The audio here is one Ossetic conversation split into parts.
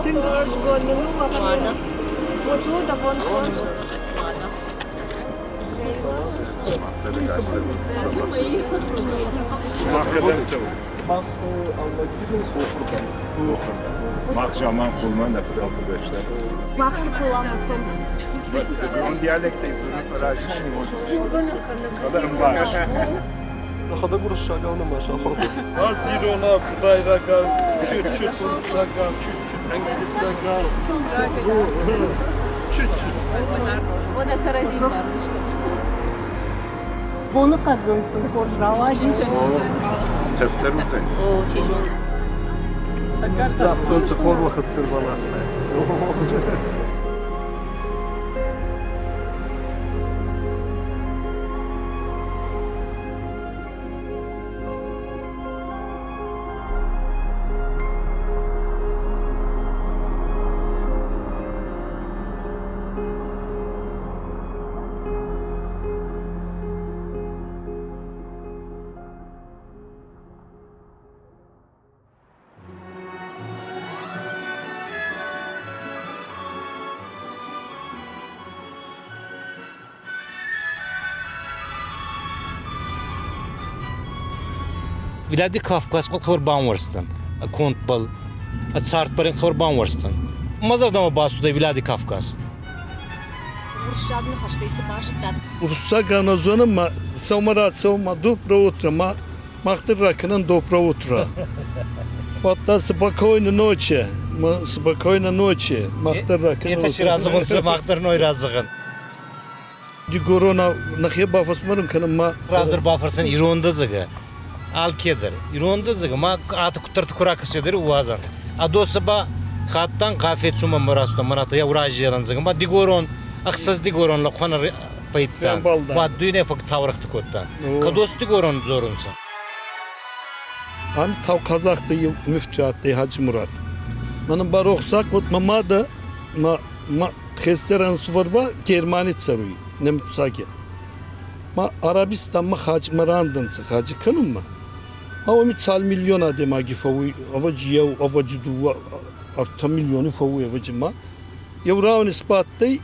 Тынг ӕхсызгон нын у махӕн. Вот у дӕ бон хорз. Мах кӕдӕм цӕуӕм? Мах Алагирыл хохырдӕм. Мах Заманхъулмӕ нӕ фыдӕлты бӕстӕ. Мах Цыколамӕ цом. Ирон диалектӕй дзурын фӕразыс? Фӕлӕ ӕмбарыс. Нӕхӕдӕг уырыссагау нӕма сахуыр кодтам. Ӕз иронау, къуыдайрагау, чуть-чуть уырыссагау, чуть-чуть англисагау. Чуть-чуть. Уӕдӕ кӕрӕдзи мбардзыстӕм. Боныхъӕд нын тынг хорз рауади. Тӕвддӕр уыдзӕн? О, чи зоны. Загътон, цы хорвӕхӕццӕ ӕрбаластай. Владикавказ хъӕбӕр бамуӕрстан, кондбӕл, цардбӕл хъӕбӕр бамуӕрстан. Мӕ зӕрдӕмӕ бацудӕй Владикавказ. Уырыссаг ныхӕстӕй цы базыдтат? Уырыссаг ӕнӕзоны ма сӕумӕрацӕума доброе утро, ма мах дӕр ракӕнӕн доброе утро. Вот спокойной ночи, спокойной ночи, мах дӕр ракӕнӕн. Это чи радзӕгъун, мах дӕр ной радзӕгъӕн. Дигорона нӕхе бафӕсмӕрун кӕнӕн ма. Раздӕр бафӕрсӕн ирон дӕдзӕгӕ. Алкедӕр. Ирон дӕдзӕгӕ ма аты куддӕрты ку ракӕсӕдӕр уадзӕн. Адоса ба хаттан къафе цума мӕ марата я уразиаран зӕгӕ ма дигорон ӕхсӕз дигорон лӕхъуӕн фӕйдтан. Ма дуйне фӕг таурӕхъти кодтан. Кадос дигорон дзорунцӕ. Ам тау казахты еу мифчи адтӕй Хаджи Мурат. Мӕнӕн ба рохсаг вот мӕ мадӕ ма ма хестӕр ӕнсувӕр ба Германи цӕруй, немцаги. Ма Арабистанмӕ Хаджимӕ рандӕнцӕ хаджи кӕнунмӕ. Ма уоми цал миллион адӕймаги фӕууй, ӕвӕдзи еу, ӕвӕдзи дууӕ, ӕртӕ миллиони фӕууй, ӕвӕдзи ма. Еу рауӕн исбадтӕй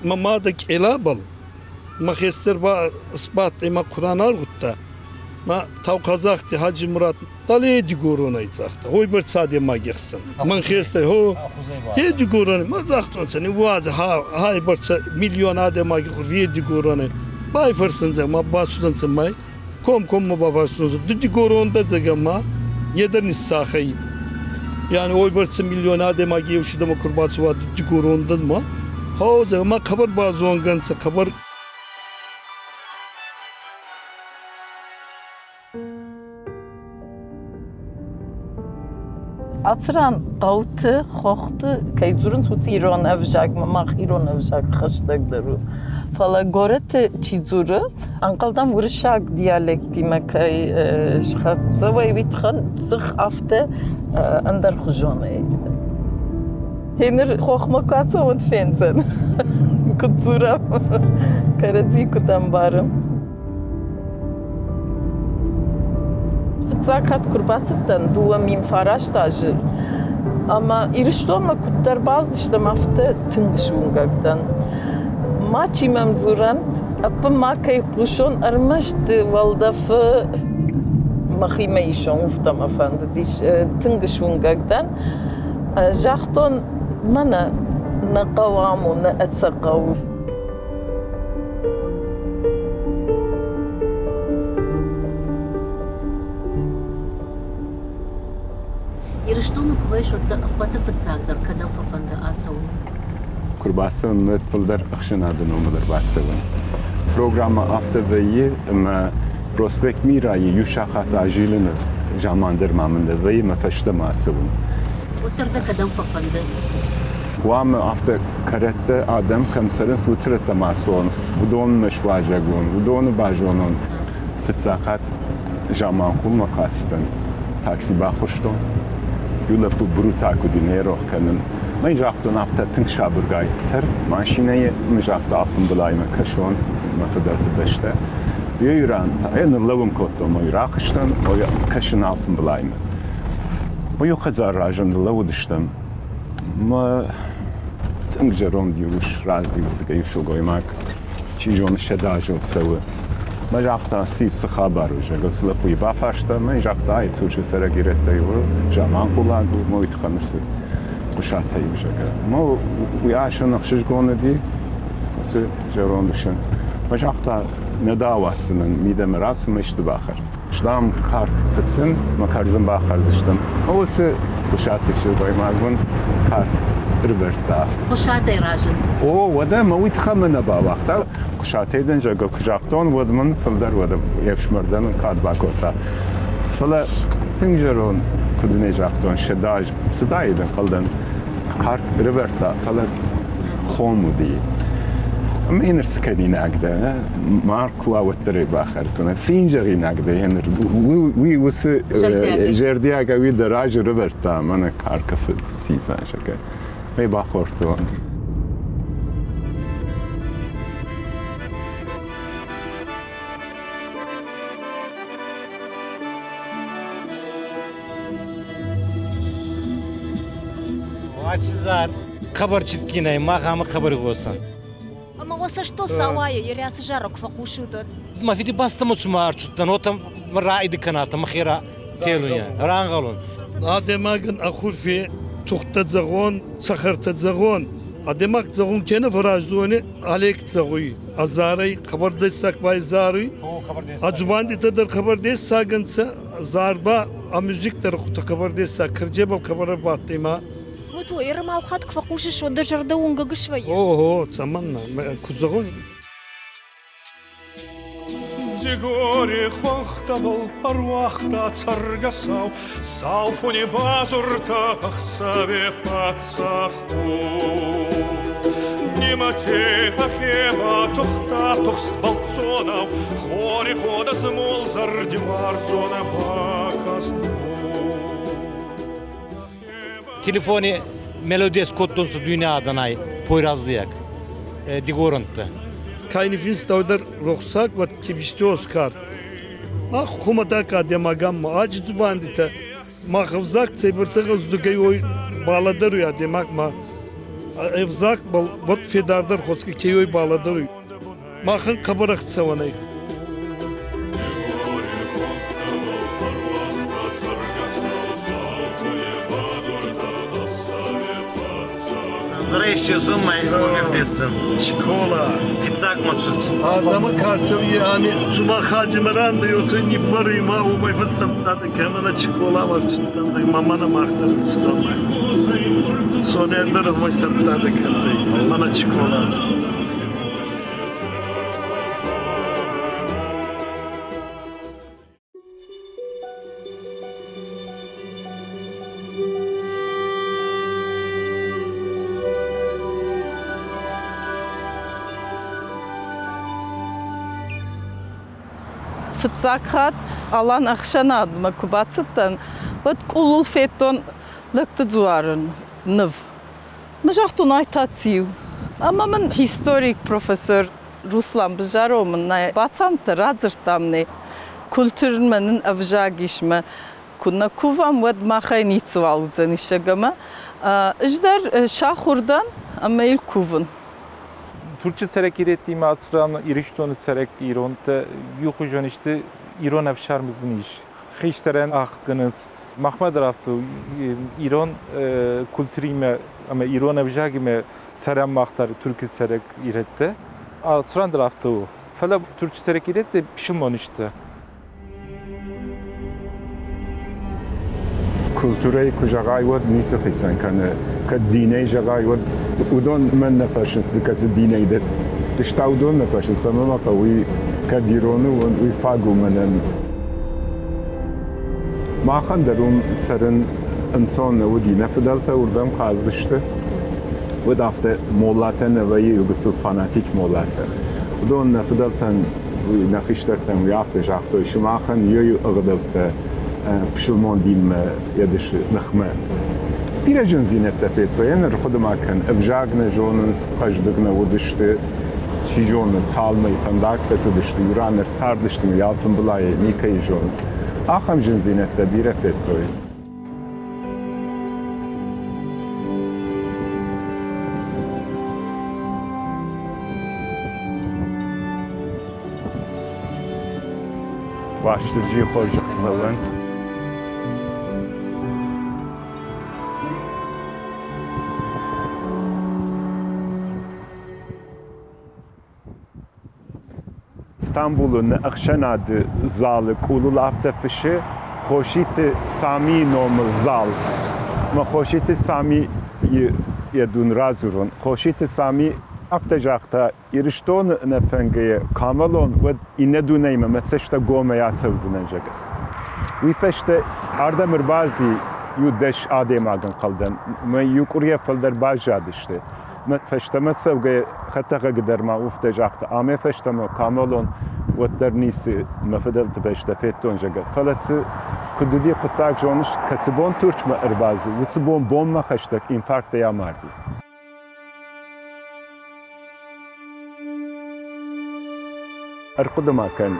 мӕ мадӕ къелабӕл, мӕ хестӕр ба сбадтӕй ма Хъуран аргъудта. Ма Таухъазахти Хаджи Мурат дале дигоронӕй загъта. Уойбӕрцӕ адӕймаги ӕхсӕн. Мӕн хестӕр, хо, е дигоронӕй. Ма загътонцӕ, ниууадзӕ, хайбӕрцӕ миллион адӕймаги хурфи е дигоронӕй. Байфӕрсӕнцӕ, ма бацудӕнцӕ май. Комкоммӕ бафарстонцӕ, ду дигорон дӕ, зӕгъӕ, ма е дӕр ниссах ӕй. Яни уойбӕрцӕ миллион адӕймаги еу шидӕмӕ ку рбацӕуа дигорон дӕн ма. Хо, зӕгъӕ, ма хъӕбӕр базонгӕ нцӕ, хъӕбӕр. Ацы ран хъӕуты, хохты кӕй дзурынц, уыцы ирон ӕвзагмӕ мах ирон ӕвзаг хӕстӕгдӕр у. Фӕлӕ горӕты чи дзуры, ӕнхъӕлдӕн уырыссаг диалектимӕ кӕй схӕццӕ уой, уый тыххӕн дзых афтӕ ӕндӕрхуызонӕй. Гъеныр хохмӕ куы ацӕуӕм, фендзӕн, куыд дзурӕм, кӕрӕдзи куыд ӕмбарӕм. Фыццаг хатт куы рбацыдтӕн 2009 азы ӕмӕ Ирыстонмӕ куыддӕр бацыдыстӕм, афтӕ тынг суынгӕг дӕн. Мачи мӕм дзурӕнт, ӕппын ма кӕй хъусон, ӕрмӕст уӕлдӕфы мӕхимӕ исон, уфтӕ мӕ фӕндыдис. Тынг суынгӕг дӕн. Загътон, мӕнӕ нӕ хъӕу ам у, нӕ ӕцӕг хъӕу. Ирыстоны куы вӕййыс, уӕд дӕ ӕппӕты фыццагдӕр кӕдӕм фӕфӕнды ацӕуын? Куы рбацӕуын, уӕд фылдӕр ӕхсӕнады номыл ӕрбацӕуын. Программӕ афтӕ вӕййы, ӕмӕ проспект Мирайы иу сахат азилыны заман дӕр ма мын нӕ вӕййы, мӕ фӕстӕмӕ ацӕуын. Уӕддӕр дӕ кӕдӕм фӕфӕнды? Хъуамӕ афтӕ кӕрӕттӕ адӕм кӕм цӕрынц, уыцы рӕттӕм ацӕуон, уыдонмӕ суазӕг уон, уыдоны базонон. Фыццаг хатт Заманхъулмӕ куы ацыдтӕн, такси баххуырстон. Иу лӕппу Брутак уыди, нӕ рох кӕнын. Мӕн загътон, афтӕ тынг сабыргай тӕр машинӕйы, мын загъта, афынбылаймӕ кӕсон мӕ фыдӕлты бӕстӕ. Йӕ ран та йӕ ныллӕууын кодтон, мӕ рахызтӕн, кӕсын алфымбылаймӕ. Иу хӕдзары раз ныллӕууыдыстӕм. Мӕ тынг зӕронд иу ус раздӕр иу сылгоймаг, чи зоны, 100 азыл цӕуы. Мӕ загъта, Сив, цы хабар у, зӕгъгӕ, цы лӕппуйы бафарста, мӕ загъта, ай Турчы цӕрӕг ирӕттӕй у, заманхъулаг у, мӕ уый тыххӕн ӕрцыд Хъуысатӕй у, зӕгъгӕ. Мӕ уый асӕн ӕхсызгон уыди, уыцы зӕронд усӕн. Мӕ загъта, нӕ дӕ ауадздзынӕн, мидӕмӕ рацу, мӕ исты бахӕр. Стам карк фыцын мӕ кӕрдзын бахӕрдзыстӕм. Уыцы Хъуысаты сылгоймаг мын карк ӕрывӕрдта. Хъуысатӕй разынд. О, уӕдӕ мӕ уый тыххӕй мӕ нӕ бауагъта. Хъуысатӕй дын, зӕгъгӕ, куы загътон, уӕд мын фылдӕр уӕд йе фсымӕр дӕр мын кад бакодта. Фӕлӕ тынг зӕронд, куыд ын ӕй загътон, 100 цыдаид, ӕнхъӕлдӕн, карк ӕрывӕрдта, фӕлӕ хом уыди. Ӕмӕ йын цы кӕнинаг дӕ? Марг куы уа, уӕддӕр ӕй бахӕрдзынӕ. Цы йын зӕгъинаг дӕ еныр? Уый уыцы зӕрдиагӕй уый дӕ разы рывӕрдта, мӕнӕ каркы фыд дзидза, зӕгъгӕ. Ӕй бахордтон. Лачызар хабар читкинай, мах ама хабар госан. Ӕмӕ уӕ цӕстыл сауайы, Ерӕсы зарӕг куы фӕхъусут, уӕд? Ма фиди бастамӕ цума ӕрцудтӕн, отӕ раиды кӕнатӕ мӕхе телуйӕ, рангъӕлун. Адӕймагӕн ахур фе тухтӕ зӕгъон, цӕхӕртӕ зӕгъон. Адӕймаг зӕгъун ке нӕ фӕраздзони, Олег зӕгъуй, азарӕй хабар дессаг байзаруй. А дзубандитӕ дӕр хабар дессаг ӕнцӕ, зар ба, а музик дӕр хабар дессаг, кӕрдзебӕл хабар ӕрбадтӕй ма. Мутлу, ермау хатт куы фӕхъусыс, уӕд дӕ зӕрдӕ уынгӕг свӕййы? Ого, цӕмӕннӕ? Куыд зӕгъон? Дигори хуӕнхтӕбӕл ӕруагъта цӕргӕсау, Сау фуни базуртӕ ӕхсӕви паддзах Нимӕти ӕхе батухта тухст бӕлццонау, Хори ходӕзмол зӕрди уарзон бакаст. Телефони мелодия скодтонцӕ дуйне адӕнӕй Пойразлыйаг дигорӕнттӕ. Кайни финстӕудӕр рохсаг уӕд кибисти Оскар. Мах хумӕтӕг адӕймагӕн ма аджи дзубандитӕ мах ӕвзаг цӕйбӕрцӕ гъӕздугӕй уой балӕдӕруй адӕймаг ма ӕвзаг уӕд федардӕр хоцгӕ ке уой балӕдӕруй. Махӕн хъӕбӕр ӕхцӕуӕн ӕй. Зрещезун май умевдесин. Школа. Фиццаг мацуд. Адӕмы карцӕуи ами цума Хаджимаран йоты ниббаруй ма уымӕй фӕцӕндтӕн кӕмӕн чкола варчтан мамана махтар цудан Сонердер мой сӕндтӕ кӕртӕй мана чкола. Фыццаг хатт Алан ӕхсӕнадмӕ куы бацыдтӕн, уӕд къулыл федтон лӕгты дзуары ныв. Мӕ загътон, ай та циу? Ӕмӕ мын историк профессор Руслан Бызаров мын нӕ бацамыдта, радзырдта мын ӕй. Культурмӕ нын ӕвзаг ис мӕ куы нӕ кувӕм, уӕд махӕй ницыуал уыдзӕнис ӕмӕ ӕз дӕр сахуыр дӕн ӕмӕ йыл кувын. Турчы цӕрӕг ирӕттимӕ ацыран Ирыстоны цӕрӕг иронтӕ иухуызон сты, ирон ӕфсарм дзы ис. Хистӕрӕн аргъ кӕнынц. Махмӕ дӕр афтӕ у, ирон культуримӕ ӕмӕ ирон ӕвзагимӕ цӕрӕм мах дӕр Туркы цӕрӕг ирӕттӕ. Ацыран дӕр афтӕ у. Фӕлӕ Турчы цӕрӕг ирӕттӕ пысылмон сты. Культурӕйы куы зӕгъай, уӕд ницы хицӕн кӕны. Кӕд динӕй зӕгъай, уӕд уыдон мӕн нӕ фӕрсынц, ды кӕцы динӕй дӕ. Ды та уыдон нӕ фӕрсынц, ӕмӕ мӕ хъӕуы уый, кӕд ирон у, уый фаг у мӕнӕн. Махӕн дӕр уым цӕрын ӕнцон нӕ уыди. Нӕ фыдӕлтӕ уырдӕм куы ацыдысты, уӕд афтӕ моллатӕ нӕ вӕййы, иу гыццыл фанатик моллатӕ. Уыдон нӕ фыдӕлтӕн, нӕ хистӕртӕн уый афтӕ загътой, сымахӕн йӕ ӕгъдӕуттӕ пысылмон динмӕ едысы ныхмӕ. Бирӕ зындзинӕдтӕ федтой, ӕнӕ рхъуыды ма кӕн, ӕвзаг нӕ зонынц, хъӕздыг нӕ уыдысты, чи зоны, цалмӕй фӕндаг фӕцыдысты, иу ран ӕрцардысты, уый алфӕмбылайӕ никӕй зоны. Ахӕм зындзинӕдтӕ бирӕ федтой. Уастырджийы хорзӕхты фӕуӕнт. Стамбулы нӕ ӕхсӕнады залы къулыл афтӕ фыссы Хоситы Самийы номыл зал. Мӕ Хоситы Сами йӕ дун радзурон. Хоситы Сами афтӕ загъта, Ирыстоны нӕ фӕнгӕйӕ камӕлон, уӕд иннӕ дунеймӕ мӕ цӕстӕ гомӕй ацӕудзынӕн, зӕгъгӕ. Уый фӕстӕ ардӕм ӕрбацыди иу дӕс адӕймаг ӕнхъӕлдӕн. Мӕ иу къуырийӕ фылдӕр баззадысты. Мӕ фӕстӕмӕ цӕугӕ хӕдтӕхӕг дӕр ма уфтӕ загъта, амӕ фӕстӕмӕ камӕлон, уӕддӕр ницы мӕ фыдӕлты бӕстӕ федтон, зӕгъгӕ. Фӕлӕ цы куыд уыди хъуыддаг зоныс, кӕцы бон Турчмӕ ӕрбацыд, уыцы бон бонмӕ хӕстӕг инфарктӕй амарди. Ӕрхъуыды-ма кӕн,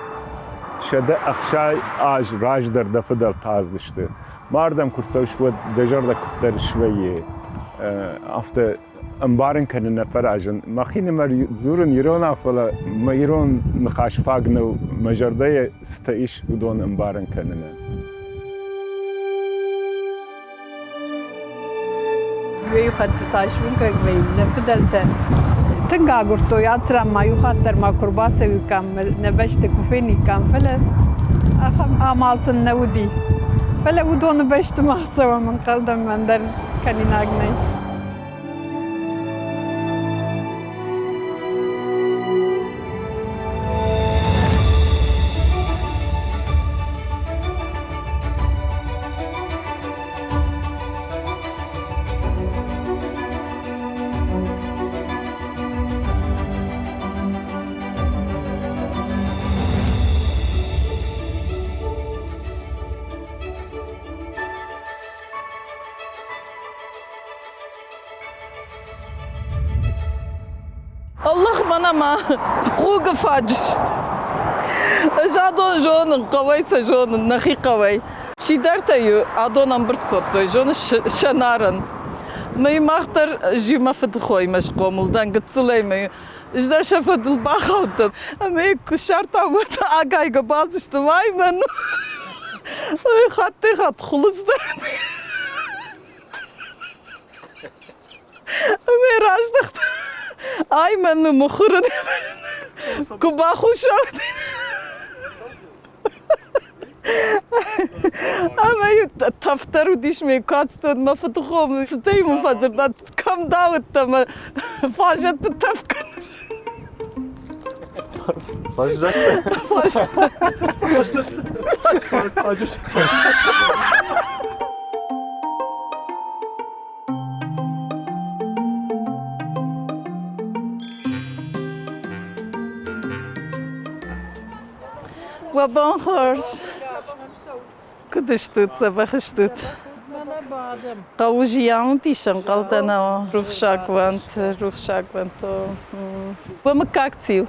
160 аз раздӕр дӕ фыдӕлтӕ аздысты. Мардӕм куы рцӕуыс, уӕд дӕ зӕрдӕ куыддӕр свӕййы. Афтӕ ӕмбарын кӕнын нӕ фӕразын. Мӕхинымӕр дзурын иронау, фӕлӕ мӕ ирон ныхас фаг нӕу, мӕ зӕрдӕйы цытӕ ис, уыдон ӕмбарын кӕнынӕн. Иу хатт та суынгӕг вӕййы нӕ фыдӕлтӕ тынг агуырдтой ацыран ма иу хатт дӕр ма куы рбацӕуиккам, нӕ бӕсты куы фениккам, фӕлӕ ахӕм амал сын нӕ уыди. Фӕлӕ уыдоны бӕсты мах цӕуӕм ӕнхъӕлдӕн ӕндӕр кӕнинаг нӕй. Аллах мӕнӕ ма хъугы фаджыст. Ӕз адон зонын, хъӕуӕй сӕ зонын, нӕхи хъӕуӕй. Чидӕртӕ-иу адон ӕмбырд кодтой, зоныс, сӕнарӕн. Мӕ мах дӕр ӕз-иу мӕ фыдыхоимӕ схъомыл дӕн гыццылӕй мӕ ӕз дӕр сӕ фӕдыл бахаудтӕн. Ӕмӕ йӕ куы ссардтам, уӕд агайгӕ бацыдысты май мӕн. Хаттӕй-хатт хуылыдз дӕр. Ӕмӕ раздӕхт. Ай мӕн мыхуыры куы бахуса. Ӕмӕ-иу тӕфдӕр уыдис ме куадзтон мӕ фыдыхом цытӕ-иу мын фӕдзырдта, кӕм дӕ уыдтӕ мӕ фазӕтты тӕф кӕныс. Фаззӕттӕ? Фаззӕттӕ. Уӕ бон хорз! Куыд стут, дзӕбӕх стут? Хъӕуы зиан уыдис, ӕнхъӕлдӕн, рухсаг уӕнт, рухсаг уӕнт. Уӕ мыггаг циу?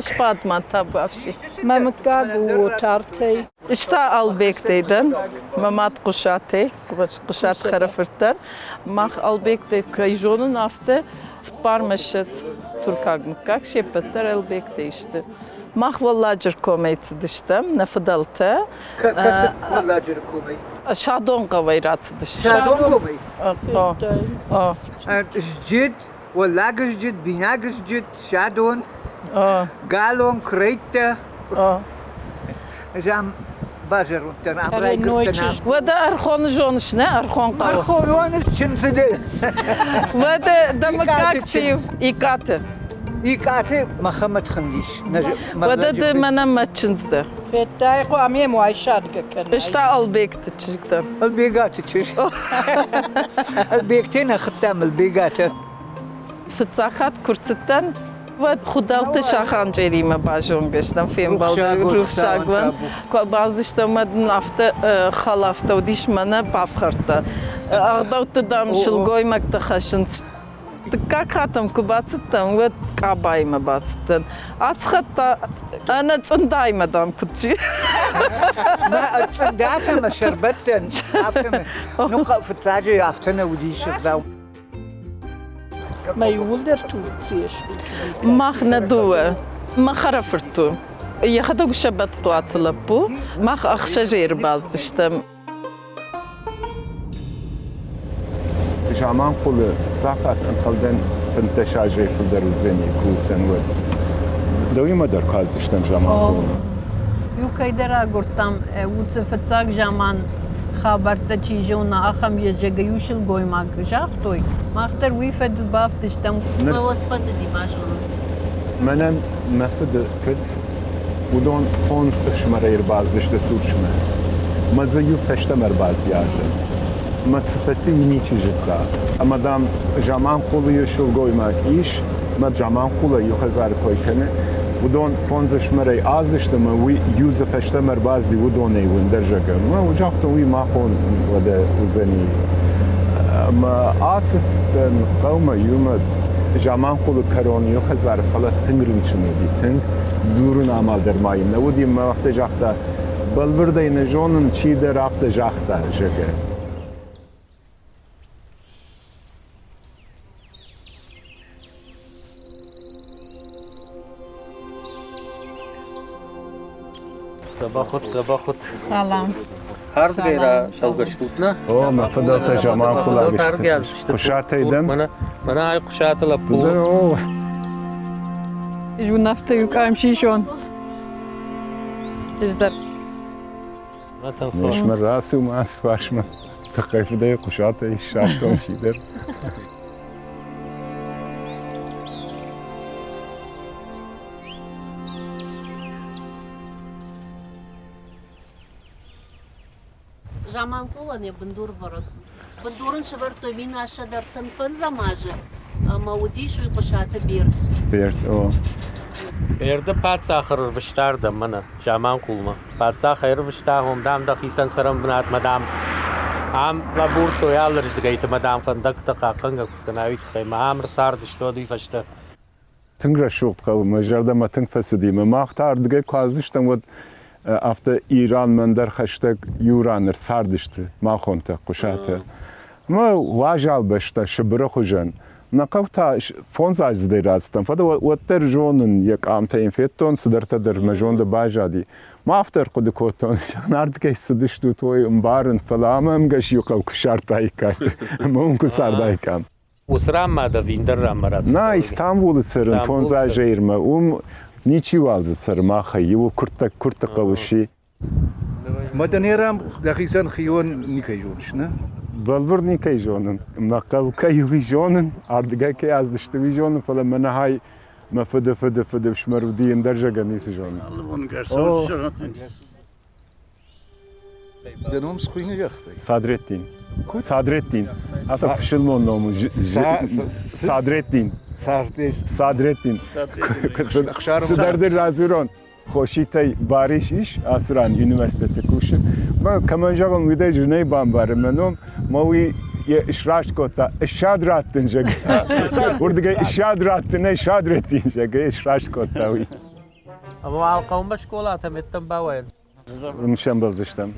Сбад ма табуафси. Мӕ мыггаг у Отартӕй. Ста Албегтӕй дӕн, мӕ мад Хъуысатӕй, Хъуысаты хӕрӕфырт дӕн. Мах Албегтӕй кӕй зонын, афтӕ цыппар мӕссӕдз туркаг мыггаг се ппӕт дӕр Албегтӕй сты. Мах Уӕлладжыр комӕй цыдыстӕм, нӕ фыдӕлтӕ. Кӕцы Уӕлладжыры комӕй? Садон хъӕуӕй рацыдыстӕм. Садон комӕй? Зджыд, Уӕллаг Зджыд, Бинаг Зджыд, Садон, Галон, Крейттӕ. Ӕз ам базӕронд дӕн, ам райгуырдтӕн. Уӕдӕ Ӕрхоны зоныс, нӕ? Ӕрхон хъӕуы. Ӕрхон зоныс, чындзы дӕ. Уӕдӕ дӕ мыггаг циу? Икъаты. Икъаты Мӕхӕмӕт хуындис. Уӕдӕ ды мӕнӕ мӕ чындз дӕ. Федтай, хъуамӕ йӕм уайсадгӕ кӕнай. Ӕз та Албегты чызг дӕн. Албегаты чызг. Албегтӕ нӕ хуыдтам Албегатӕ. Фыццаг хатт куы рцыдтӕн, уӕд Хуыдӕлты Саханджеримӕ базонгӕ стӕм, фембӕлд рухсагуӕн. Куы бацыдыстӕм, уӕд нын афтӕ хӕлӕфтӕ уыдис, мӕнӕ бафхӕрдта. Ӕгъдӕутты, дам, сылгоймӕгтӕ хӕссынц. Дыккаг хатт ӕм куы бацыдтӕн, уӕд къабаимӕ бацыдтӕн. Ацхӕдта ӕнӕ цъындаимӕ, дам, куыд чи. Цъындатӕ мӕ сӕрбӕттӕн, афтӕ ну, фыццаджы афтӕ нӕ уыдис ӕгъдау. Мӕ иууылдӕр Турцийӕ сты. Мах нӕ дыууӕ. Мӕ хӕрӕфырт у. Йӕхӕдӕг у Сӕбӕтхъуаты лӕппу. Мах ӕхсӕзӕй ӕрбацыдыстӕм. Заманхъулы фыццаг хатт ӕнхъӕлдӕн 15 азӕй фылдӕр уыдзӕни куы уыдтӕн, уӕд. Дӕуимӕ дӕр куы ацыдыстӕм Заманхъулмӕ. Иу кӕйдӕр агуырдтам, уыцы фыццаг заман хабӕрттӕ чи зона, ахӕм езӕгӕй иу сылгоймаг загътой. Мах дӕр уый фӕдыл бафтыстӕм. Мӕ уӕ сфӕндыди базонын. Мӕнӕн мӕ фыды фыд Уыдон фондз ӕфсымӕрӕй ӕрбацыдысты Турчмӕ. Мӕ дзы иу фӕстӕмӕ ӕрбацыди ардӕм. Мӕ цы фӕци, уый ничи зыдта. Ӕмӕ, дам, Заманхъулы иу сылгоймаг ис, мӕ Заманхъулӕй иу хӕдзары кой кӕны. Уыдон фондз ӕфсымӕрӕй ацыдысты ӕмӕ уый иу дзы фӕстӕмӕ ӕрбацыди уыдонӕй уындӕр зӕгъгӕ. Мӕ загътон, уый махон уӕдӕ уыдзӕни. Ӕмӕ ацыдтӕн хъӕумӕ иумӕ Заманхъулы кӕрон иу хӕдзары, фӕлӕ тынг рынчын уыди, тынг. Дзурын амал дӕр ма йын нӕ уыди ӕмӕ афтӕ загъта, бӕлвырдӕй нӕ зонын, чидӕр афтӕ загъта, зӕгъгӕ. Дзӕбӕх дзӕбӕх Салам. Ардыгӕй рацӕугӕ стут, нӕ? О, мӕ фыдӕлтӕ заманхъулаг сты. Хъуысатӕй дӕн? Мӕнӕ ай Хъуысаты лӕппу. Ӕз уынафтӕ иу къам сисон. Ӕз дӕр. Мӕ рацу мӕ фарсмӕ. Тыххӕй фыдӕй Хъуысатӕй ссардтон чидӕр. Заманхъулӕн йӕ бындур вӕрӕг. Бындур ын сӕвӕрдтой 1135 азы ӕмӕ уыдис уый Хъуысаты Берд. Берд, о. Берды паддзах ӕрвыста ардӕм мӕнӕ Заманхъулмӕ. Паддзах ӕрвыста, уым, дам, дӕхицӕн цӕрӕнбынатмӕ, дам, ам лӕбурдтой алырдыгӕйты мӕ, дам, фӕндӕгтӕ хъахъхъӕнгӕ куыд кӕна, уый тыххӕй ма ам ӕрцардысты, уӕд уый фӕстӕ. Тынг рӕсугъд хъӕу, мӕ зӕрдӕмӕ тынг фӕцыди. Мӕ мах та ардыгӕй куы ацыдыстӕм, уӕд афтӕ Иранмӕ ӕндӕр хӕстӕг иу ран ӕрцардысты махонтӕ, Хъуысатӕ. Мӕ уазал бӕстӕ Сыбыры хуызӕн. Нӕ хъӕу та фондзаздзыдӕй рацыдтӕн, фӕлӕ уӕддӕр зонын, йӕ къамтӕ йын федтон, цыдӕртӕ дӕр мӕ зонды баззади. Ма афтӕ ӕрхъуыды кодтон, ардыгӕй цыдыстут, ой, ӕмбарын, фӕлӕ ам ӕмгӕс иу хъӕу куы ссардтаиккат ӕмӕ уым куы цардаиккам. Уыцы ранмӕ дӕ ӕндӕр ранмӕ рацыдтӕ? Нӕ, Стамбулы цӕрын фондз азӕй ирмӕ. Уым ничиуал дзы цӕры махӕй, иуыл куырттаг куыртты хъӕуы сси. Мадонерам дӕхицӕн хион никӕй зоныс, нӕ? Бӕлвырд никӕй зонын. Мӕ хъӕу кӕй уый зонын, ардыгӕй кӕй аздысты, уый зонын, фӕлӕ мӕнӕ хай мӕ фыды фыды фыды фсымӕр уыди, ӕндӕр зӕгъӕн ницы зонын. Дӕ ном цы хуыйны загътай? Садреттин. Садреттин. Афтӕ пысылмон ном у. Садреттин. Садреттин. Цыдӕр дын радзурон. Хоситӕй Барис ис, ацы ран университеты кусы. Мӕ кӕмӕн зӕгъын, уый дӕр зынӕй бамбары мӕ ном. Мӕ уый сраст кодта. Ссад раттын, зӕгъгӕ. Уырдыгӕй ссад раттын, ӕй Садреттин, зӕгъгӕ, сраст кодта уый. Ӕмӕ уал хъӕумӕ скъолатӕм ӕддӕм бауайӕн. Уым сӕмбӕлдзыстӕм.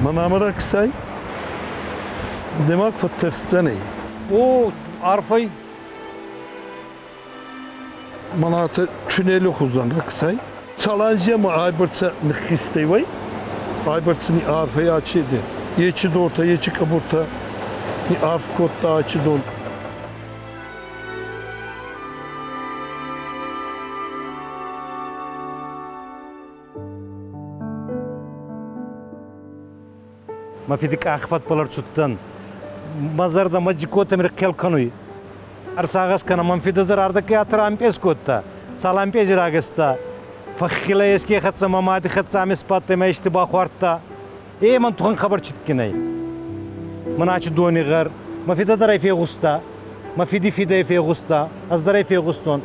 Мӕнӕ ксай, демаг фӕттӕфсдзӕнӕй. О, арфӕй. Мӕнӕ туннели хузӕн раксай. Цаланзема айбӕрцӕ ныххизтӕй уай, айбӕрцӕ ни арфӕй ачеде. Ечи дортӕ, ечи къӕбуртӕ ни арф кодта ачи дон. Мӕ фиди къахфӕдбӕл ӕрцудтӕн. Мӕ зӕрдӕ мӕ джикотӕм рхъел кӕнуй. Ӕрсагъӕс кӕнӕ, мӕн фидӕ дӕр ардӕггай атӕр ампъез кодта. Цал ампъези рагӕста. Фӕххилӕ еске хӕццӕ мӕ мади хӕццӕ ами сбадтӕй ма исти бахуардта. Е мӕн тухӕн хабар читгин ӕй. Мӕн ачи дони гъӕр. Мӕ фидӕ дӕр ӕй фегъуста. Мӕ фиди фидӕ ӕй фегъуста. Ӕз дӕр ӕй фегъустон.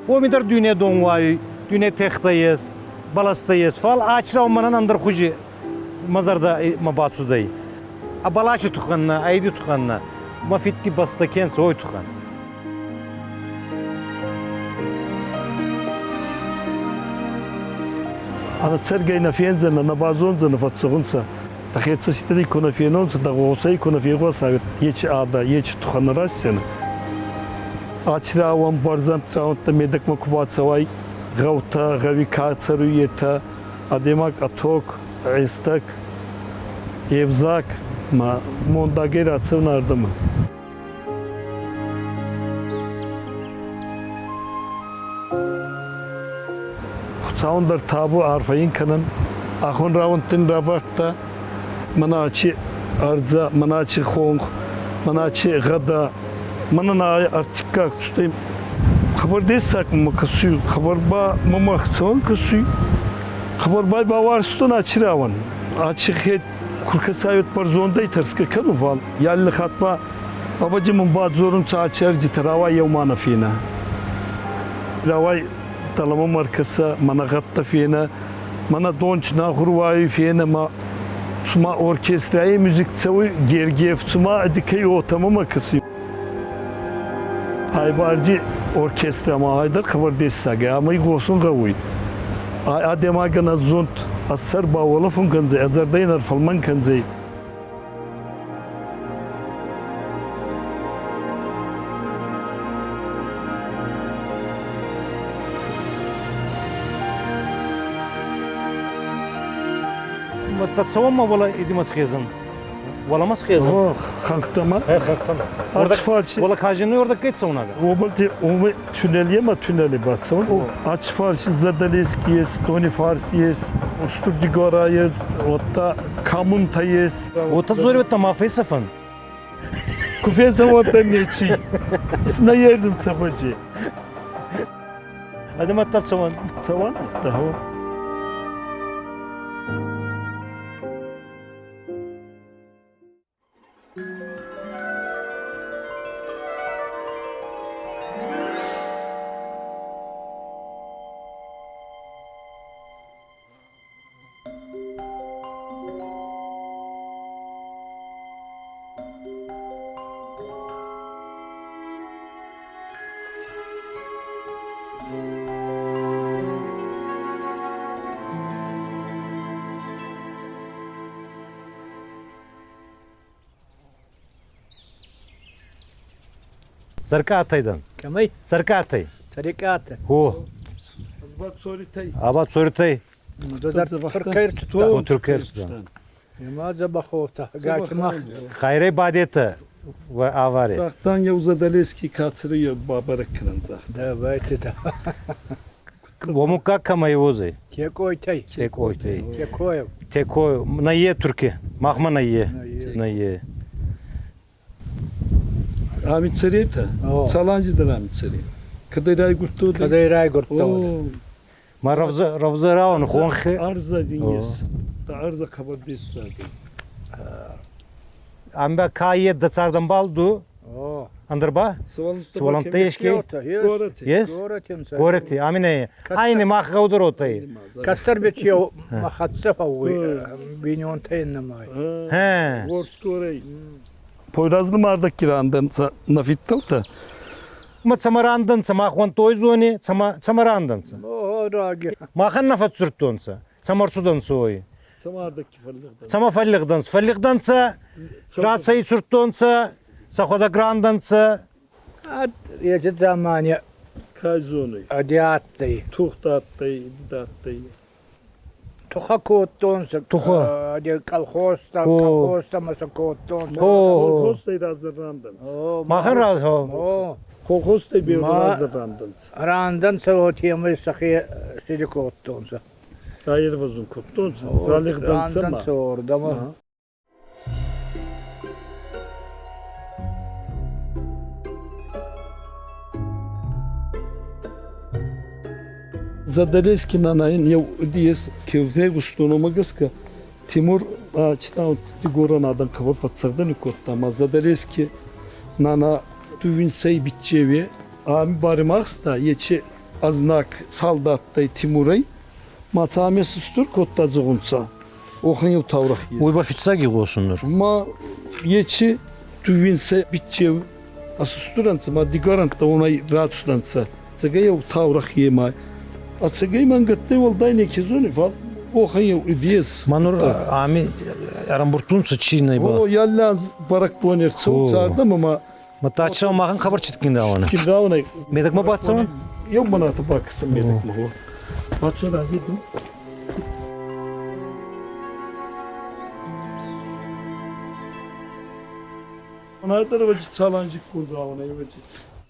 Уоми дӕр дуйне дон уайуй, дуйне техтӕ ес, бӕлӕстӕ ес, фал ачирау мӕнӕн ӕндӕр хузи мӕ зӕрдӕ мӕ бацудӕй. А бӕласи туххӕн нӕ, айди туххӕн нӕ, мӕ фидти бӕстӕ ке нцӕ, уой туххӕн. Ӕнӕ цӕргӕй нӕ фендзӕнӕ, нӕ базондзӕнӕ, фӕццӕгъунцӕ. Дӕхецӕститӕй ку нӕ фенонцӕ, дӕ гъосӕй ку нӕ фегъосай, ечи адӕ, ечи тухӕн райсдзӕнӕ. Аци рауӕн бӕрзӕнд рауӕнттӕ медӕгмӕ ку бацӕуай, гъӕутӕ, гъӕуи ка цӕруй, етӕ адӕймаг ӕ тог, ӕстӕг, е взаг ма мондагӕй рацӕун ардӕмӕ. Хуцауӕн дӕр табу арфӕ ин кӕнӕн. Ахон рауӕнтти ин равардта мӕнӕ ачи ӕрдзӕ, мӕнӕ ачи хонх, мӕнӕ ачи гъӕдӕ, мӕнӕн ай ӕртиккаг цудӕй. Хабар дессаг мӕмӕ кӕсуй, хабар ба мӕмӕ ӕхцӕуӕн кӕсуй. Хабар ба бауарзтон ачи рауӕн. Ачи хед куркӕсайут бӕрзондӕй тӕрсгӕ кӕнун, фал ялли хатт ба ӕвӕдзи мын бадзорунцӕ аци ӕрджитӕ рауай еума нӕ фенӕ. Рауай дӕлӕмӕ ма ркӕсӕ, мӕнӕ гъӕдтӕ фенӕ, мӕнӕ донч нахур уайуй фенӕ ма цума оркестрӕй музик цӕуй Гергиев цума ӕдикӕй отӕмӕ ма кӕсуй. Айбарди оркестрӕ ма айдӕр хъӕбӕр дессаг ӕй, ӕма игъосун гъӕуй. Адӕймагӕн ӕ зунд, ӕ сӕр бауолӕфун кӕндзӕй, ӕ зӕрдӕ ин ӕрфӕлмӕн кӕндзӕй. Тацаума wala idima схезын. Wala схезын. О, хӕхтӕмӕ? Хӕхтӕмӕ. Wala kajını orada geçse ona. Обалти уме туннельема туннели бацӕун. Ач фарси Задалески ес, Тони Фарси ес, Устур Дигора ес, отта Камунта ес. Ота зориотта ма фесафан. Ку фесаводта нечи. Сна ерзин цафаджи. Адама тацаван. Цаван? Цаво. Саркатайдан. Кӕмӕй? Саркатай. Сарикъатӕ. О. Азба цоритай. Аба цоритай. Туркӕй Туркӕй. Ма дзӕбӕхотӕ. Гакимах. Хайрей бадета в аваре. Захтан я Задалески кацры бабарак кӕнӕн захт. Давайте та. Ому как камайвозы? Текойтай. Текойтай. Текоев. Текой. На е турки. Махма на е. На е. Ами царета. Цаланджи дӕр ами цари. Кӕдӕй райгуырдтон? Кӕдӕй райгуырдтон? Ма равза равзараун хонхе. Арза дингес. Та арза хабар дессаг. Амба кае дацардан балду. Андырба? Свалантешки. Yes? Горати. Амине. Айне мах гаудротай. Кастар бечио махатсафа биньонтай намай. He. Ворскорей. Poyrazlı mardaki randan nafittалта. Ма цамарандан мах той зоне, цама цамарандан. О, раги. Махан нафат суртонца. Цамарцудан цой. Цамардаки фаллигдан. Цама фаллигдан. Фаллигданца рацай суртонца, саходагранданца. Ат ежи замане Кай зоны. Адиаттай. Тухтаттай, дидаттай. Туха коттонса. Туха. Ади колхозта, колхозта маса коттонса. Колхозтай раздранданц. Махан раз хо. Колхозтай бе раздранданц. Ранданца о темы сахи сиди коттонса. Раервазун коттонса. Ралигданца ма. Ранданца ордама. Задалески нанаин еу диес кеввегустонома гӕсгӕ Тимур читау Дигоран адан хабар фӕццӕгъдӕни кодта, ма Задалески нана дувинсӕй биччеуе ами баримахста ечи азнак солдаттай Тимурӕй ма цаме сустур кодта зугъунца. Охын еу таврах ес. Уй ба фиццаги гъосуннур. Ма ечи дувинсӕй биччеу асустуранца ма дигаранта онай рацуданца. Цӕгӕ еу таврах ема. А цӕгӕй мӕнгӕттӕй уӕлдай неке зони, фал охын еу идес. Манур ами Ӕрӕмбурдтунцӕ чи нӕ ба? О, яллаз бӕрӕгбон ӕрцӕуы цардӕм ӕмӕ Маттача махӕн хабар читкиндауана. Киндауана. Медӕгмӕ бацӕуӕн? Еу бунаты бакӕсӕн медӕгмӕ. Бацо рази ду.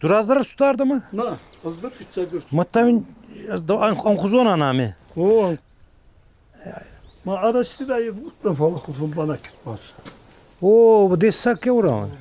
Du раздӕр цудардӕмӕ? На, ӕз дӕр фиццаг Матта мин ӕнхузон анаме. О, ма арастирайы будтан фала хуфун банакит бац. О, дессаг кеурауан.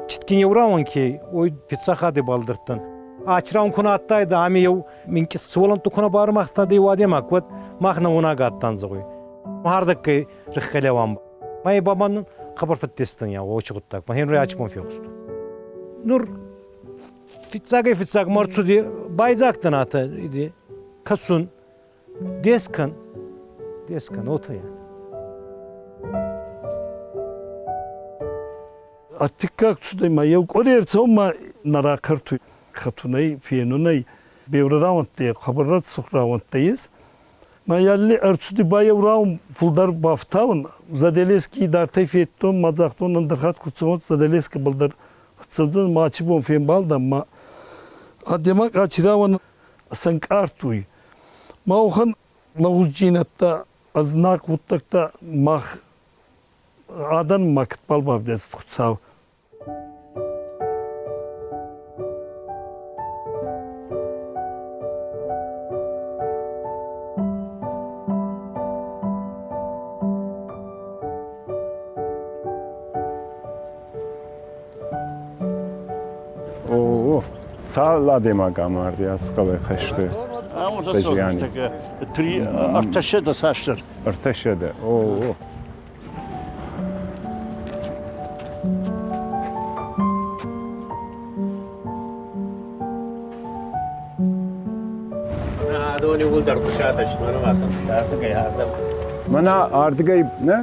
Читкин еураун ки, ой пиццахади балдырттан. Ачраун куна аттайды, ами еу минки суолан тукуна бармахстады вадемак, вот махна унага аттан зогой. Махардаккай риххелеван. Май бабанын хабар феттестен я, очугуттак. Ма хенри ачкон феқусту. Нур фиццагай фиццаг марцуди байзактан ата иди касун дескан дескан ота я. Ӕртыккаг цудӕй ма еу къуӕре ӕрцӕун ма нӕ ракӕртуй хӕтунӕй, фенунӕй, беурӕ рауӕнттӕ, хъӕбӕр рӕсугъд рауӕнттӕ ес. Ма ялли ӕрцуди ба еу раун фулдӕр бафтаун. Задӕлески идартӕй федтон, ма загътон ӕндӕр хатт ку цӕуон, Задӕлескӕбӕл дӕр цӕудзӕн, ма аци бон фембалдан, ма адӕймаг аци рауӕн сӕнкъардтуй. Ма уӕхӕн лӕгъуздзийнӕдтӕ, ӕзнаг гъуддӕгтӕ мах адӕн ма кӕдбӕл бавдесӕд Хуцау. О, цал адӕймаг амарди ацы хъӕуӕй хӕсты? Базиани. Три ӕртӕсӕдӕ цасдӕр. Ӕртӕсӕдӕ. О, Адон иууылдӕр куысатӕ сты, мӕнӕ ма сӕм ардыгӕй ардӕм. Мӕнӕ ардыгӕй, нӕ?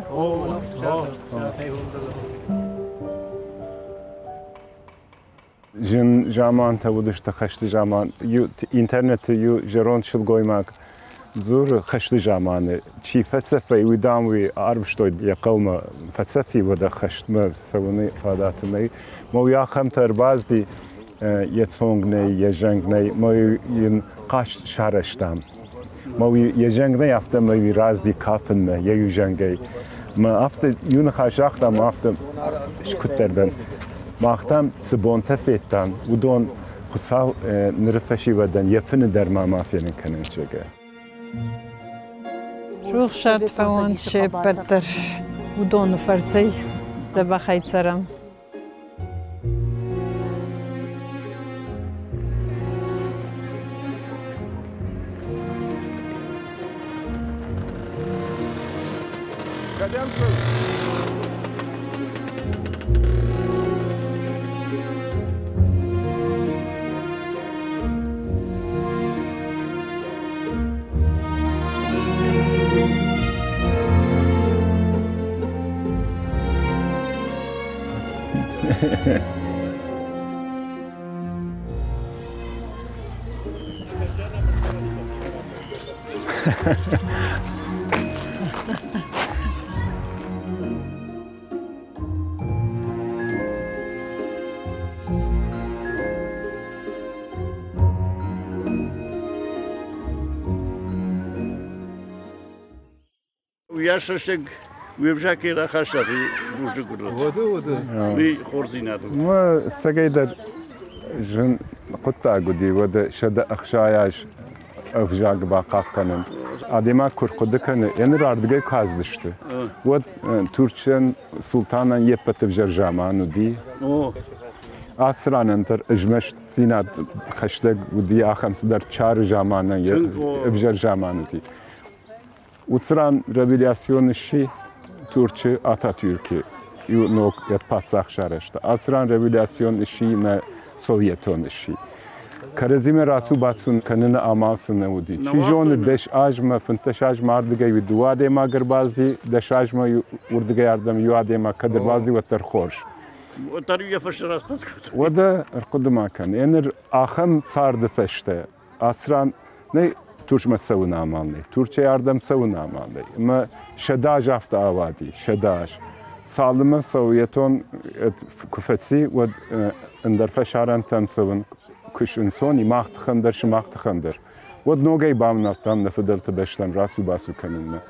Зын замантӕ уыдысты хӕсты заман. Интернеты иу зӕронд сылгоймаг дзуры хӕсты заманы. Чи фӕцӕфӕй, уый, дам, уый арвыстой йӕ хъӕумӕ. Фӕцӕфи уӕдӕ хӕстмӕ цӕуыны фадат нӕй. Мӕ уый ахӕмтӕ ӕрбацыди, йӕ цонг нӕй, йӕ зӕнг нӕй, мӕ йын хъазт сарӕзтам. Мӕ уый йӕ зӕнг нӕй, афтӕмӕй уый разди кафынмӕ йӕ иу зӕнгӕй. Мӕ афтӕ иу ныхас загъта, мӕ афтӕ скуыддӕр дӕн. Мах там цы бонтӕ федтам, уыдон Хуыцау ныры фӕсивӕдӕн йӕ фыны дӕр ма ма фенын кӕнын, зӕгъгӕ. Рухсад фӕуӕнт се ппӕт дӕр уыдоны фӕрцӕй дзӕбӕхӕй цӕрӕм. Кӕдӕм цӕуыс? Уыйас рӕстӕг уе взагӕй рахастат бузныг Уӕдӕ, уӕдӕ. Уый хорздзинад у. Мӕ цӕгӕйдӕр зын хъуыддаг уыди, уӕдӕ 160 аз ӕвзаг бахъахъхъӕнын. Адӕймаг куы рхъуыды кӕны, еныр ардыгӕй куы ацыдысты, уӕд Турчӕн султанӕн йе ппӕт ӕвзӕр заман уыди. Ацы ранӕн дӕр змӕстдзинад хӕстӕг уыди, ахӕм цыдӕр чары заманӕн ӕвзӕр заман уыди. Уыцы ран революцион сси Турчы Ататюркы иу ног паддзах сарӕзта. Ацы ран революцион сси мӕ советон сси. Кӕрӕдзимӕ рацу-бацу кӕныны амал сын нӕ уыди. Чи зоны, 10 азмӕ, 15 азмӕ ардыгӕй уый дыууӕ адӕймаг ӕрбацыди, 10 азмӕ уырдыгӕй ардӕм иу адӕймаг кӕд ӕрбацыди, уӕддӕр хорз. Уӕддӕр йӕ фӕстӕ рацыд. Уӕдӕ ӕрхъуыды ма кӕн. Еныр ахӕм царды фӕстӕ ацы ран нӕй Турчмӕ цӕуын амал нӕй, Турчӕй ардӕм цӕуын амал нӕй. Ӕмӕ 100 аз афтӕ ауади, 100 аз. Цалынмӕ Советон куы фӕци, уӕд ӕндӕр фӕсарӕнтӕм цӕуын куы сынцон и мах тыхӕн дӕр, сымах тыхӕн дӕр. Уӕд ногӕй бавнӕлдтам нӕ фыдӕлты бӕстӕм рацу-бацу кӕнынмӕ.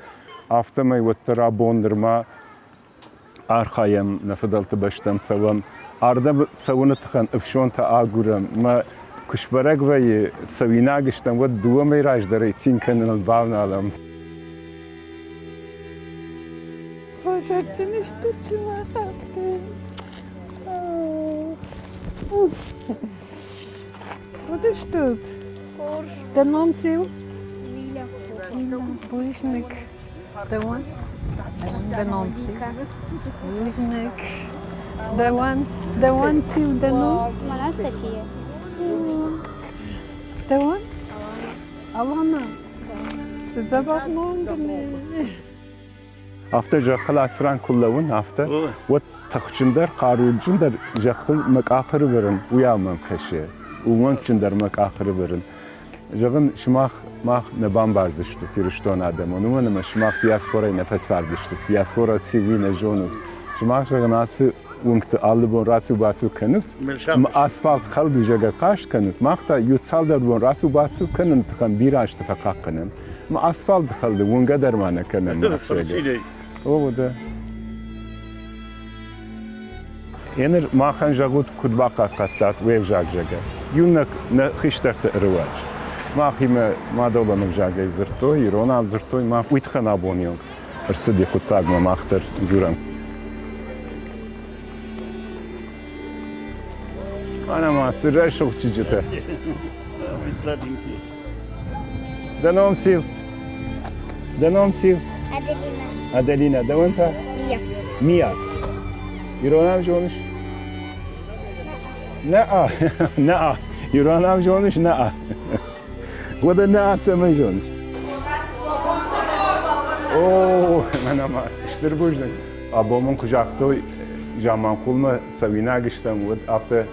Афтӕмӕй уӕддӕр абон нырма архайӕм нӕ фыдӕлты бӕстӕм цӕуӕм, ардӕм цӕуыны тыххӕн ӕфсонтӕ агурӕм. Мӕ куы сбӕрӕг вӕййы, цӕуинаг стӕм, уӕд дыууӕ мӕй раздӕрӕй цин кӕныныл бавналӕм. Зӕрдджын стут сымах афтӕ. Куыд стут? Хорз. Дӕ ном циу? Миля. Бузныг. Дӕуӕн? Дӕ ном циу? Бузныг. Дӕуӕн? Дӕуӕн циу дӕ ном? Мӕнӕн София. Дӕуӕн? Алана. Цы дзӕбӕх ном дын и. Афтӕ зӕххыл ацы ран куы лӕууын, афтӕ, уӕд тыхджындӕр, хъаруджындӕр зӕххыл мӕ къах ӕрывӕрын, уыйау мӕм кӕсы. Ууӕнкджындӕр мӕ къах ӕрывӕрын. Зӕгъын, сымах мах нӕ бамбардзыстут Ирыстоны адӕмон, уымӕн ӕмӕ сымах диаспорӕйы нӕ фӕцардыстут, диаспора циу, уый нӕ зонут. Сымах, зӕгъын, ацы уынгты алы бон рацу-бацу кӕнут, ӕмӕ асфальт хӕлд у, зӕгъгӕ, хъаст кӕнут. Мах та иу цалдӕр бон рацу-бацу кӕныны тыххӕн бирӕ азты фӕхъахъхъӕнӕм. Ӕмӕ асфальт хӕлды уынгӕ дӕр ма нӕ кӕнӕм. О, уӕдӕ. Еныр махӕн зӕгъут, куыд бахъахъхъӕдтат уе взаг, зӕгъгӕ. Иунӕг нӕ хистӕрты ӕруаджы. Махимӕ мадӕлон ӕвзагӕй дзырдтой, иронау дзырдтой, мах уый тыххӕн абоны онг ӕрцыди хъуыддагмӕ мах дӕр дзурӕм. Мӕнӕ ма цы рӕсугъд чызджытӕ. Дӕ ном циу? Дӕ ном циу? Аделина. Аделина, дӕуӕн та? Мия. Мия. Иронау зоныс? Нӕ-а, нӕ-а. Иронау зоныс? Нӕ-а. Уӕдӕ нӕ цӕмӕй зоныс? О, мӕнӕ ма стыр бузныг. Абон мын куы загътой, Заманхъулмӕ цӕуинаг стӕм, уӕд афтӕ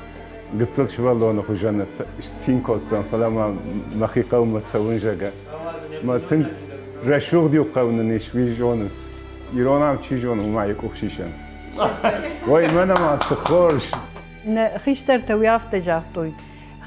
гыццыл сывӕллоны хуызӕн сцин кодтон, фӕлӕ ма мӕхи хъӕумӕ цӕуын, зӕгъгӕ. Мӕ тынг рӕсугъд иу хъӕу нын ис, уый зонут. Иронау чи зоны, уымӕ йӕ къух сисӕнт. Ой, мӕнӕ ма цы хорз! Нӕ хистӕртӕ уый афтӕ загътой,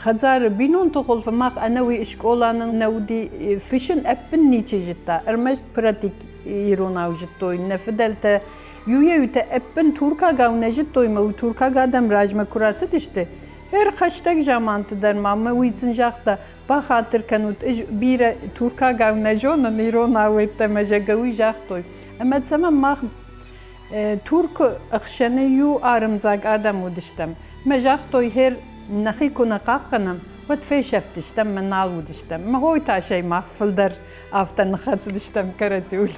хӕдзары бинонты хуылфы мах ӕнӕуи скъола нын нӕ уыди, фыссын ӕппын ничи зыдта, ӕрмӕст практик иронау зыдтой. Нӕ фыдӕлтӕ иуӕй-иутӕ ӕппын туркагау нӕ зыдтой, мӕ уый туркаг адӕм размӕ куы рацыдысты, ӕрхӕстӕг заманты дӕр ма мӕ уый сын загъта, бахатыр кӕнут, ӕз бирӕ туркагау нӕ зонын, иронау ӕддӕмӕ, зӕгъгӕ, уый загътой. Ӕмӕ цӕмӕн мах Туркы ӕхсӕны иу арӕмдзаг адӕм уыдыстӕм. Мӕ загътой, хер, нӕхи куы нӕ хъахъхъӕнӕм, уӕд фесӕфтыстӕм мӕ нал уыдыстӕм. Мӕ хой тасӕй мах фылдӕр афтӕ ныххӕцыдыстӕм кӕрӕдзиуыл.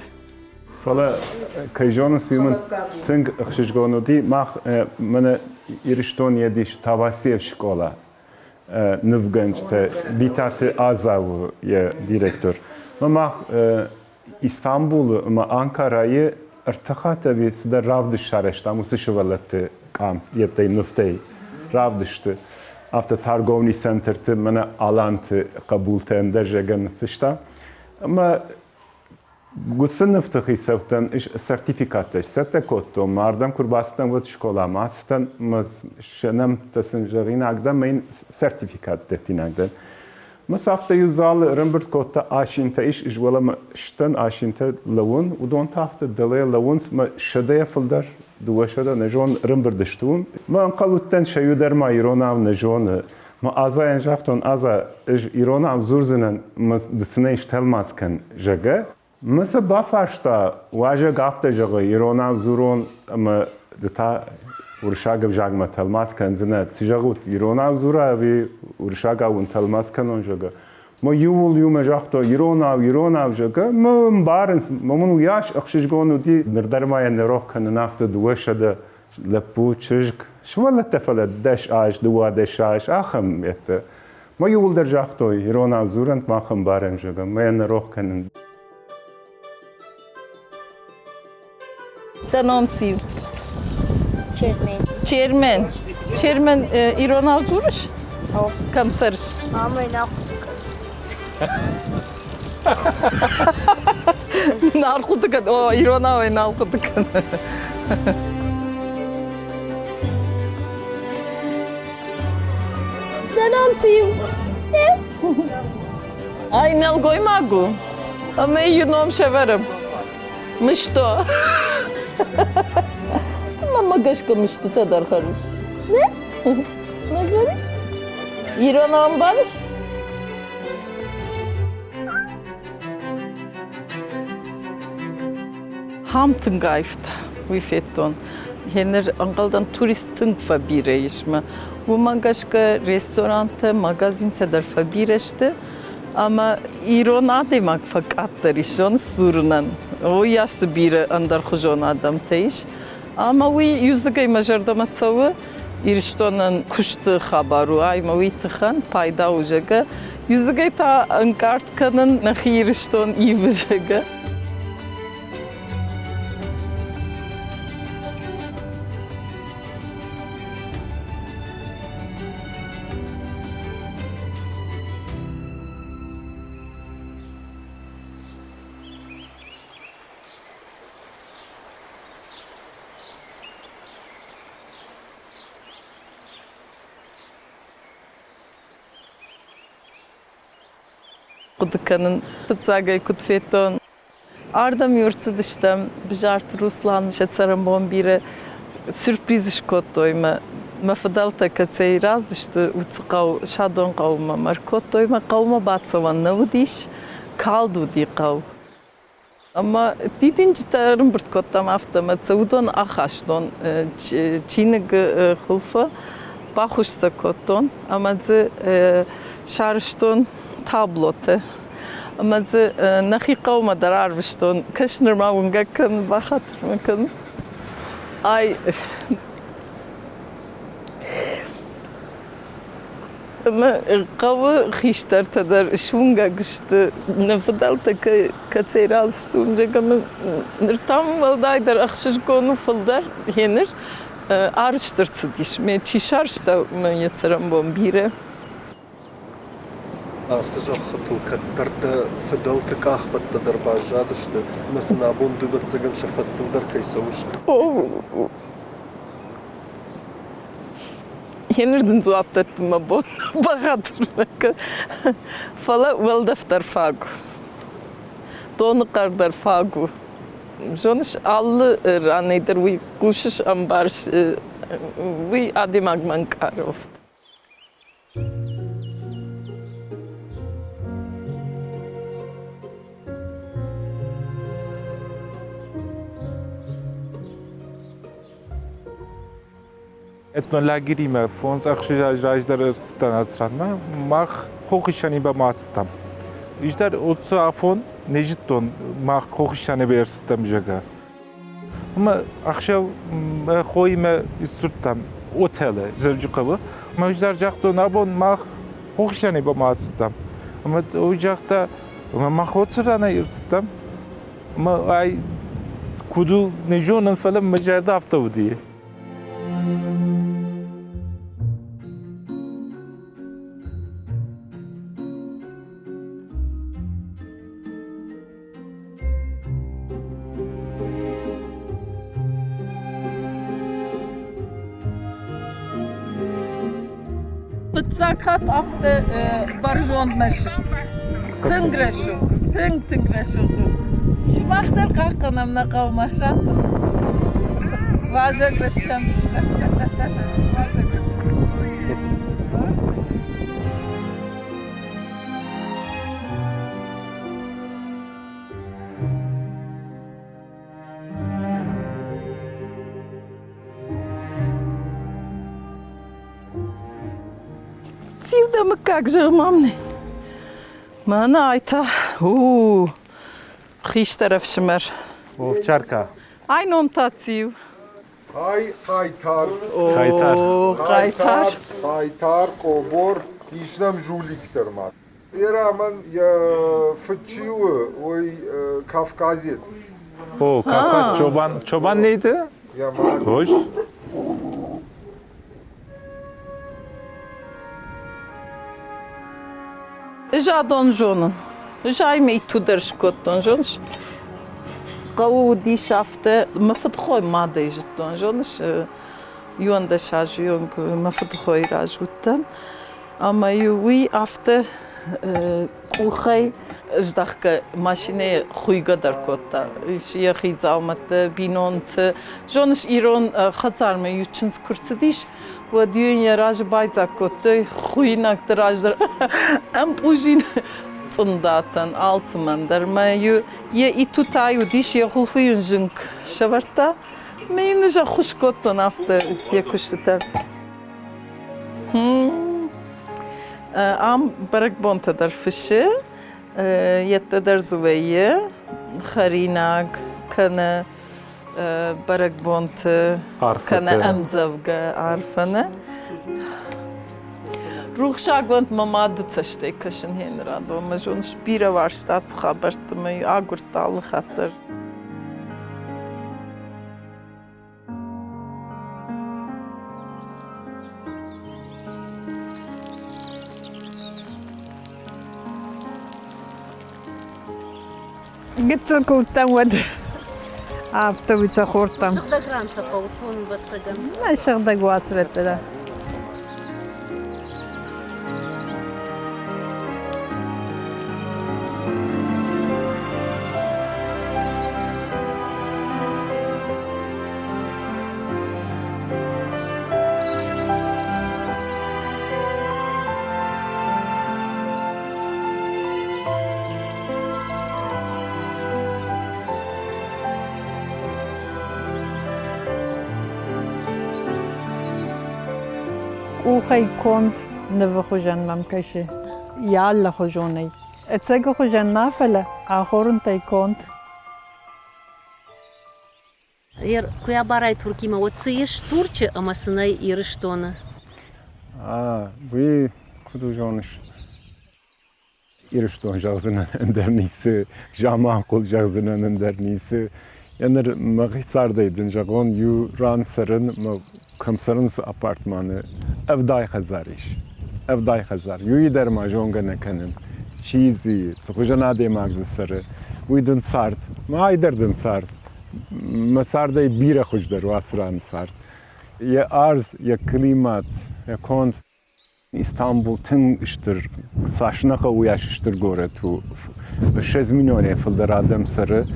Фӕлӕ, кӕй зоныс, уый мын тынг ӕхсызгон уыди. Мах мӕнӕ Ирыстон йедис Тавасиев скъола нывгӕнджытӕ Битаты Аза у йӕ директор. Мӕ мах Истанбулы ӕмӕ Анкарайы ӕртӕ хатты ӕви цыдӕр равдыст сарӕзтам уыцы сывӕллӕтты къам йедтӕй нывтӕй равдысты. Афтӕ торговный центрты мӕнӕ Аланты хъӕбултӕ ӕндӕр зӕгъгӕ ныффыста. Ӕмӕ уыцы нывты хицӕуттӕн сертификаттӕ сцӕттӕ кодтон. Мӕ ардӕм куы рбацыдтӕн, уӕд скъоламӕ ацыдтӕн мӕ сӕ нӕмттӕ сын зӕгъинаг дӕн, мӕ йын сертификат дӕттинаг дӕн. Мыс афтӕ иу залы ӕрӕмбырд кодта асинтӕ, ис ӕз уӕлӕмӕ сдӕн асинтӕ лӕууын, уыдон та афтӕ дӕлӕ лӕууынц мӕ сӕдӕйӕ фылдӕр, 200 нӕ зонын, ӕрӕмбырд сты уым. Мӕ ӕнхъӕл уыдтӕн, сӕ иу дӕр ма иронау нӕ зоны. Мӕ Азайӕн загътон, Аза, ӕз иронау дзурдзынӕн, мӕ ды цынӕ стӕлмац кӕн, зӕгъгӕ. Мӕ сӕ бафарста, уазӕг афтӕ зӕгъы, иронау дзурон ӕмӕ ды та уырыссаг ӕвзагмӕ тӕлмац кӕндзынӕ. Цы зӕгъут, иронау дзура ӕви уырыссагау уын тӕлмац кӕнон, зӕгъгӕ. Мӕ иууыл иумӕ загътой, иронау, иронау, зӕгъгӕ. Мӕ ӕмбарынц, мӕ мын уыйас ӕхсызгон уыди. Ныр дӕр ма йӕ нӕ рох кӕнын афтӕ 200 лӕппу, чызг, сывӕллӕттӕ, фӕлӕ 10 аз, 12 аз, ахӕм йедты. Мӕ иууылдӕр загътой, иронау дзурӕнт, мах ӕмбарӕм, зӕгъӕм, мӕ йӕ нӕ рох кӕнын. Дӕ ном циу? Чермен. Чермен. Чермен иронау дзурыс? Кӕм цӕрыс? Ам ӕй нал хъуыды кӕнын. Нал хъуыды кӕн. О, иронау ӕй нал хъуыды кӕны. Дӕ ном циу? Ай нӕлгоймаг у. Ӕмӕ йын ном сӕвӕрӕм. Мышто. Ты мӕнмӕ гӕсгӕ мыстытӕ дӕр хӕрыс. Не? Нӕ хӕрыс? Иронау ӕмбарыс? Хам тынг аивта, уый федтон. Гъеныр ӕнхъӕлдӕн турист тынг фӕбирӕ ис мӕ. Уымӕ гӕсгӕ ресторантӕ, магазинтӕ дӕр фӕбирӕ сты ӕмӕ ирон адӕймаг фӕкъаддӕр ис, зоныс дзурынӕн. Уыйас дзы бирӕ ӕндӕрхуызон адӕмтӕ ис. Ӕмӕ уый иудзыгӕй мӕ зӕрдӕмӕ цӕуы. Ирыстонӕн куысты хабар у, ӕмӕ уый тыххӕн пайда у, зӕгъгӕ. Иудзыгӕй та ӕнкъард кӕнын нӕхи Ирыстон ивы, зӕгъгӕ. Хъуыды кӕнын, фыццагӕй куыд федтон. Ардӕм иу ӕрцыдыстӕм, Бзарты Руслан сӕ цӕрӕнбон бирӕ сюрприз скодтой мӕ. Мӕ фыдӕлтӕ кӕцӕй рацыдысты, уыцы хъӕу, Садон хъӕумӕ мӕ ӕркодтой. Мӕ хъӕумӕ бацӕуӕн нӕ уыдис, калд уыди хъӕу. Ӕмӕ дидинджытӕ ӕрӕмбырд кодтам афтӕ ӕмӕ сӕ уыдон ахастон чиныгы хуылфы, бахус сӕ кодтон ӕмӕ дзы сарӕзтон таблотӕ. Ӕмӕ дзы нӕхи хъӕумӕ дӕр арвыстон. Кӕс нырма уынгӕг кӕн, бахатыр мын кӕн. Ай Ӕмӕ хъӕуы хистӕртӕ дӕр суынгӕг сты, нӕ фыдӕлтӕ кӕцӕй рацыдысты, уым ӕмӕ ныр та уӕлдайдӕр ӕхсызгон у фылдӕр. Гъеныр арӕзт ӕрцыдис. Мӕ чи сарӕзта, мӕ йӕ цӕрӕнбон бирӕ. Ацы зӕххытыл кӕддӕр дӕ фыдӕлты къахвӕдтӕ дӕр баззадысты ӕмӕ сын абон ды, ӕвӕццӕгӕн, сӕ фӕдтыл дӕр кӕй цӕуыс. Еныр дын дзуапп дӕттын мӕ бон бӕгъатыр фӕлӕ уӕлдӕф дӕр фаг у, доны хъӕр дӕр фаг у. Зоныс, алы ранӕй дӕр уый хъусыс, ӕмбарыс, уый адӕймагмӕ ӕнкъары офт. Этнолагеримӕ фондз-ӕхсӕз аз раздӕр ӕрцыдтӕн ацыранмӕ. Мах хохисӕнимӕ ма ацыдтам. Издӕр уыцы афон не зыдтон, мах хохисӕнимӕ ӕрцыдтӕм, зӕгъгӕ. Ӕмӕ ӕхсӕв мӕ хоимӕ исдзурдтам отелы Дзӕуджыхъӕуы. Ӕмӕ ӕз дӕр загътон, абон мах хохисӕнимӕ ма ацыдтам. Ӕмӕ уый загъта, ӕмӕ мах оцыранӕй ӕрцыдтам. Ӕмӕ ай куыд у, не зонын, фӕлӕ мӕ зӕрдӕ афтӕ уыди. Фыццаг хатт афтӕ бӕрзондмӕ сыст. Тынг рӕсугъд, тынг, тынг рӕсугъд у. Сымах дӕр хъахъхъӕнӕм нӕ хъӕумӕ, рацӕут. Уазӕг уӕ скӕндзыстӕм. Циу дӕ мыггаг, зӕгъ мам нын. Мӕнӕ ай та, у, хистӕр ӕфсымӕр. Овчарка. Ай ном та циу? Ай хъайтар. Хъайтар. Хъайтар. Хъайтар, къобор. Ис нӕм жулик дӕр ма. Ерамӕн йӕ фыд чи у, уый кавказец. О, Кавказ çoban. Çoban neydi? Hoş. Ӕз адон зонын. Ӕз ай мӕ иту дӕр скодтон, зоныс? Хъӕуы уыдис афтӕ, мӕ фыдхой мадӕй зыдтон, зоныс? 11 азы онг мӕ фыдхойы раз уыдтӕн. Ӕмӕ-иу уый афтӕ къухӕй здӕхгӕ машинӕйы хуыйгӕ дӕр кодта. Йӕхи дзаумӕттӕ, бинонты. Зоныс, ирон хӕдзармӕ-иу чындз куы рцыдис, уӕд-иу ын йӕ разы байдзаг кодтой хуыинӕгты раздӕр ӕмпъузин цъындатӕн, алцӕмӕн дӕр. Мӕ-иу йӕ итутай уыдис, йӕ хуылфы йын зынг сӕвӕрдта. Мӕ йын ӕз ӕххуыс кодтон афтӕ йӕ куыстытӕн. Ам бӕрӕгбонтӕ дӕр фыссы, йедтӕ дӕр дзы вӕййы хӕринаг кӕнӕ бӕрӕгбонты кӕнӕ ӕмдзӕвгӕ арфӕны. Рухсагонд мӕ мады цӕстӕй кӕсын хенрадон. Мӕ зоныс, бирӕ уарзта ацы хабӕртты, мӕ агуырдта алы хатт дӕр. Гыццыл куы уыдтӕн, уӕд афтӕ уыцӕ хордтам. Сыгъдӕг ран сӕ хъӕуы тон, ӕвӕццӕгӕн. Нӕ сыгъдӕг уацрӕттӕ дӕр. Къухӕй конд нывы хуызӕн мӕм кӕсы. Йӕ алыхуызонӕй. Ӕцӕгы хуызӕн нӕ, фӕлӕ ахорынтӕй конд. Куы абарай Туркимӕ, уӕд цы ис Турчы ӕмӕ цы нӕй Ирыстоны? А, уый куыд у зоныс? Ирыстон зӕгъдзынӕн ӕндӕр ницы, Заманхъул зӕгъдзынӕн ӕндӕр ницы. Еныр мӕхи цардӕй дын зӕгъон, иу ран цӕрын, мӕ кӕм цӕрынц апартманы, 70 хӕдзар ис. 70 хӕдзар. Иуы дӕр ма зонгӕ нӕ кӕнын. Чи дзы и, цы хуызӕн адӕймаг дзы цӕры, уый дын цард. Мӕ ай дӕр дын цард. Мӕ цардӕй бирӕ хуыздӕр у ацы ран цард. Йӕ ӕрдз, йӕ климат, йӕ конд. Истанбул тынг стыр, цас нӕ хъӕуы, уыйас стыр горӕт у. 20 миллионӕй фылдӕр адӕм цӕры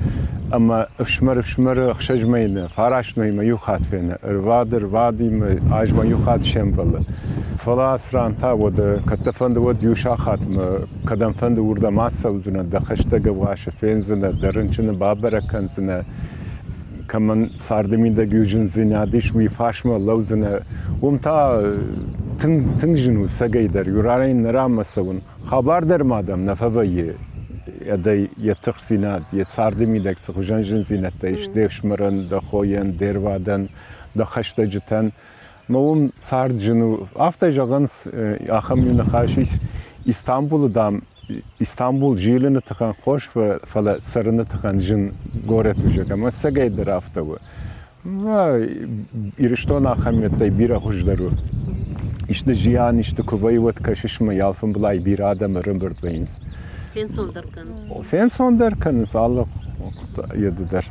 ӕмӕ ӕфсымӕр-ӕфсымӕры ӕхсӕз мӕйы нӕ, фараст мӕймӕ иу хатт фены, ӕрвад ӕрвадимӕ азмӕ иу хатт сӕмбӕлы. Фӕлӕ ацы ран та уӕдӕ кӕд дӕ фӕнды, уӕд иу сахатмӕ кӕдӕмфӕнды уырдӕм ацӕудзынӕ, дӕ хӕстӕг ӕввахсы фендзынӕ, дӕ рынчыны бабӕрӕг кӕндзынӕ, кӕмӕн царды мидӕг иу зындзинад ис, уый фарсмӕ лӕудзынӕ. Уым та тынг, тынг зын у цӕгӕйдӕр, иу ранӕй иннӕ ранмӕ цӕуын. Хабар дӕр ма дӕм нӕ фӕвӕййы ӕдӕй йӕ тыхстдзинад, йӕ царды мидӕг цы хуызӕн зындзинӕдтӕ ис де фсымӕрӕн, дӕ хойӕн, де рвадӕн, дӕ хӕстӕджытӕн. Мӕ уым цард зын у. Афтӕ зӕгъынц, ахӕм иу ныхас ис, Истанбулы, дам, Истанбул зилыны тыххӕн хорз, фӕлӕ цӕрыны тыххӕн зын горӕт у, зӕгъгӕ. Ӕмӕ ӕцӕгӕй дӕр афтӕ у. Ирыстон ахӕм меттӕй бирӕ хуыздӕр у. Исты зиан, исты куы вӕййы, уӕд кӕсыс мӕ алфӕмбылай бирӕ адӕм ӕрӕмбырд вӕййынц. Фенцондӕр кӕнынц. Фенцондӕр кӕнынц алы йеды дӕр.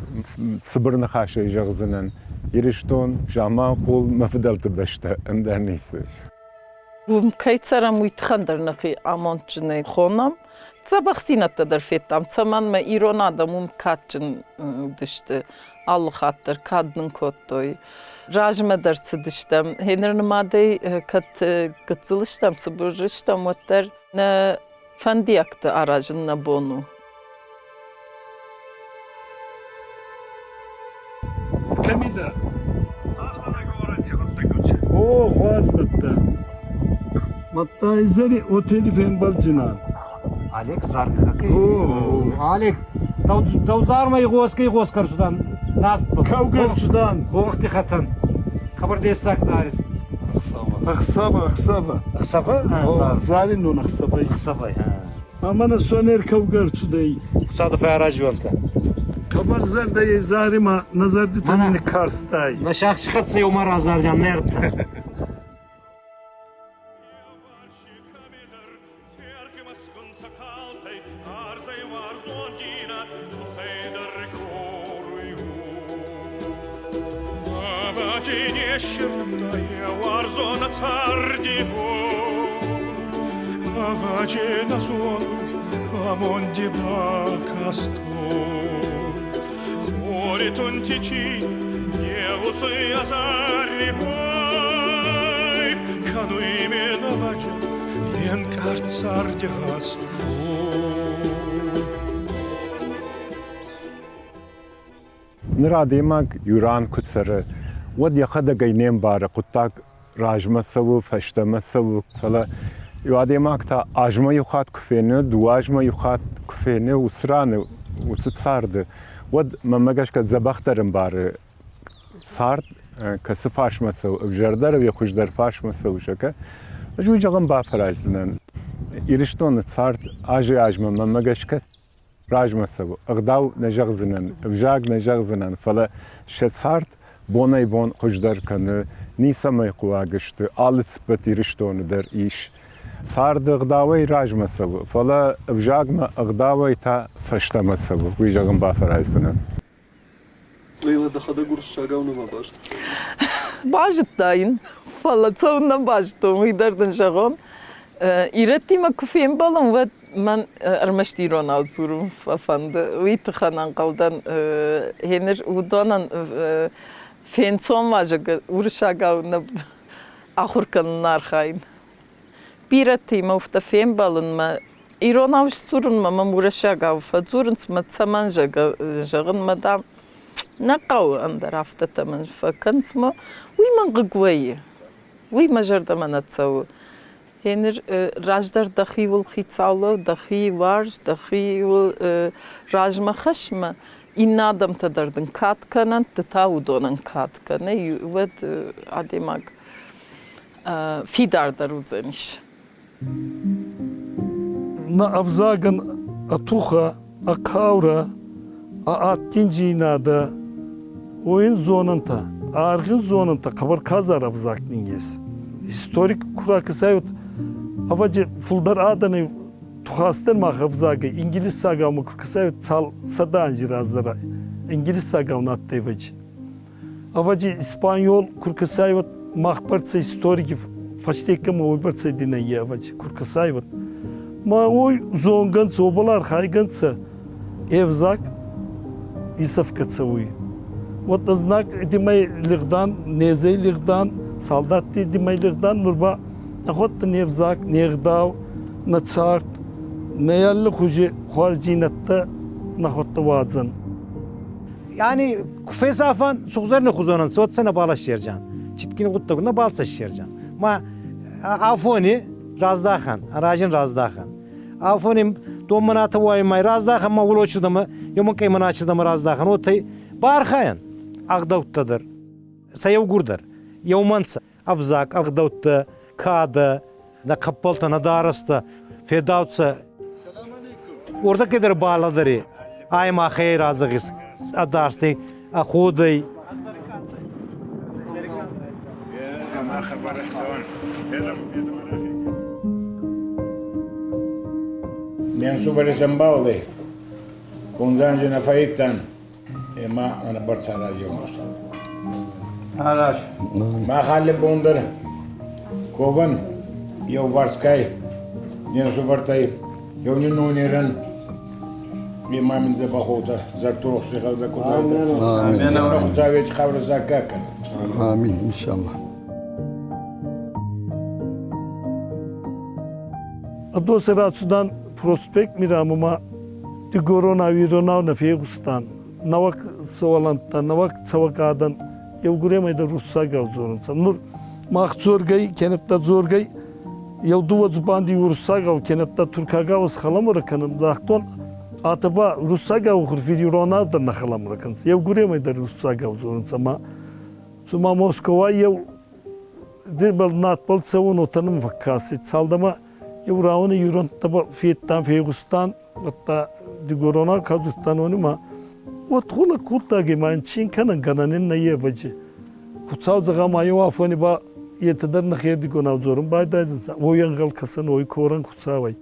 Цыбыр ныхасӕй зӕгъдзынӕн, Ирыстон, Заманхъул, мӕ фыдӕлты бӕстӕ, ӕндӕр ницы. Уым кӕй цӕрӕм, уый тыххӕн дӕр нӕхи амондджынӕй хонӕм. Дзӕбӕхдзинӕдтӕ дӕр федтам, цӕмӕн мӕ ирон адӕм уым кадджын уыдысты, алы хатт дӕр кад нын кодтой. Размӕ дӕр цыдыстӕм. Гъеныр нымадӕй кӕд гыццыл стӕм, цыбыр стӕм, уӕддӕр нӕ фӕндиӕгты аразын нӕ бон у. Кӕми дӕ? О, хуарз мадта. Мадта изӕри отели фембӕлдзинан. Олег Заркакы. Олег, дӕу зармӕ игъосгӕ рцудан. Над Кӕугӕ рцудан. Хонхти хӕтӕн. Хабар дессаг зарис. Ӕхсӕвӕ, ӕхсӕвӕ. Ӕхсӕвӕ? Заринон ӕхсӕвӕй. Ӕхсӕвӕй, Ӕма нӕ сонер кӕугӕ ӕрцудӕй. Цады фӕаразуӕнтӕ. Хъӕбӕр зӕрдӕй зари ма нӕ зӕрдитӕ никкарстай. Нӕ сахси хӕццӕ еума разардзиан нӕрдтӕ. Ныр адӕймаг иу ран куы цӕры, уӕд йӕхӕдӕг ӕй не мбары, хъуыддаг размӕ цӕуы, фӕстӕмӕ цӕуы, фӕлӕ иу адӕймаг та азмӕ иу хатт куы фены, дыууӕ азмӕ иу хатт куы фены уыцы раны, уыцы царды, уӕд, мӕнмӕ гӕсгӕ, дзӕбӕхдӕр ӕмбары цард кӕцы фарсмӕ цӕуы, ӕвзӕрдӕр ӕви хуыздӕр фарсмӕ цӕуы, зӕгъгӕ. Ӕз уый зӕгъын бафӕраздзынӕн. Ирыстоны цард азӕй-азмӕ, мӕнмӕ гӕсгӕ, размӕ цӕуы. Ӕгъдау нӕ зӕгъдзынӕн, ӕвзаг нӕ зӕгъдзынӕн, фӕлӕ сӕ цард бонӕй-бон хуыздӕр кӕны, ницӕмӕй хъуаг сты, алы цыппӕт Ирыстоны дӕр ис. Царды ӕгъдауӕй размӕ цӕуы, фӕлӕ ӕвзагмӕ ӕгъдауӕй та фӕстӕмӕ цӕуы, уый зӕгъын бафӕраздзынӕн. Лейла, дӕхӕдӕг уырыссагау нӕма базыдтай? Базыдтаин, фӕлӕ цӕуылнӕ базыдтон, уый дӕр дын зӕгъон. Ирӕттимӕ куы фембӕлын, уӕд мӕн ӕрмӕст иронау дзурын фӕфӕнды. Уый тыххӕн ӕнхъӕлдӕн, гъеныр уыдонӕн фенцон ма, зӕгъгӕ, уырыссагау нӕ ахуыр кӕнын архайын. Бирӕтимӕ уфтӕ фембӕлынмӕ, иронау сдзурынмӕ мӕм уырыссагау фӕдзурынц, мӕ цӕмӕн зӕгъын, мӕ дам, нӕ хъӕуы ӕндӕр афтӕтӕ мын фӕкӕнынц мӕ уый мын хъыг вӕййы. Уый мӕ зӕрдӕмӕ нӕ цӕуы. Гъеныр раздӕр дӕхиуыл хицау лӕу, дӕхи уарз, дӕхиуыл размӕ хӕсс мӕ иннӕ адӕмтӕ дӕр дын кад кӕнӕнт, ды та уыдонӕн кад кӕн. Уӕд адӕймаг фидардӕр уыдзӕнис. Нӕ ӕвзагӕн ӕ тухӕ, ӕ хъаурӕ, ӕ адгиндзийнадӕ уин зонӕнтӕ, аргъин зонӕнтӕ хъӕбӕр хъазар ӕвзаг нин ес. Историк ку ракӕсай, ӕвӕдзи фулдӕр адӕни тухастӕн мах ӕвзагӕй инглисагау ма ку кӕсай, цал сӕдӕ анзи раздӕр инглисагау на адтӕй ӕвӕдзи. Ӕвӕдзи испаньол куркасаеват мах бӕрцӕ историки фӕстеккӕмӕ уой бӕрцӕ динӕййе ӕвӕдзи куркасаеват. Ма уой зонгӕнцӕ, уобӕл архайгӕнцӕ ӕвзаг исӕфгӕ цӕуй. Вот знаг димӕй лигъдан, незӕй лигъдан, салдатти димӕй лигъдан, нур ба нӕхуӕдтӕ не взаг, не гъдау, нӕ цард, нӕ алли хузи хуарздзийнӕдтӕ нӕхуӕдтӕ уадзӕн. Yani kufesafan suğzarını xuzonan sotsana balaş yercan. Çitkin guttaguna balsaş yercan. Ma afoni razdahan, arajin razdahan. Afoni domanatı vaymay razdahan ma uloçudamı, yomun kaymanachıdamı razdahan. Otay barxayan ағдауттадыр. Саяугурдар. Яуманца авзак ағдаутты кады на каппалта на дарыста федауца Orada kadar bağlıdır. Ay ma xeyr azığız. Adarsti axuday. Мен суварисамбалды. Кунзанжи нафаиттан. Ема ана барцаражи Араш. Ма хале бондар. Кован. Йо варскай. Не сувартай. Йо нинонеран. Имамин забахота. Зартурх сихал закудайда. Амин. Нахуцавич хавра закакан. Амин, иншаллах. Адосе рацудан проспект мирамума дигоронау иронау нӕ фегъустан. Нӕуӕг сувӕллӕнттӕ, нӕуӕг цӕуӕг адӕн еугуремӕй дӕр руссагау дзорунцӕ. Нур мах дзоргӕй, кенӕдта дзоргӕй, еу дууӕ дзубанди уруссагау, кенӕдта туркагау схаламура кӕнӕн. Загътон, атӕ ба руссагау хурфи иронау дӕр нӕ халамура кӕнунцӕ. Еугуремӕй дӕр руссагау дзорунцӕ. Ма цума Москвай еу Дебал надбӕл цӕун, уотӕ нӕмӕ фӕккастӕй. Цалдӕмӕ еу рауӕни ирӕнттӕбӕл федтан, фегъустан, уӕдта дигоронау ка дзурдтан, уони ма уӕд гъулӕг гъуддаги ма ин цин кӕнӕн гӕнӕн ин нӕййе ӕвӕдзи. Хуцау зӕгъа ма еу афони ба етӕ дӕр нӕхердигонау дзорун байдайдзӕнцӕ, уой ӕнгъӕл кӕсӕн, уой корӕн Хуцауӕй.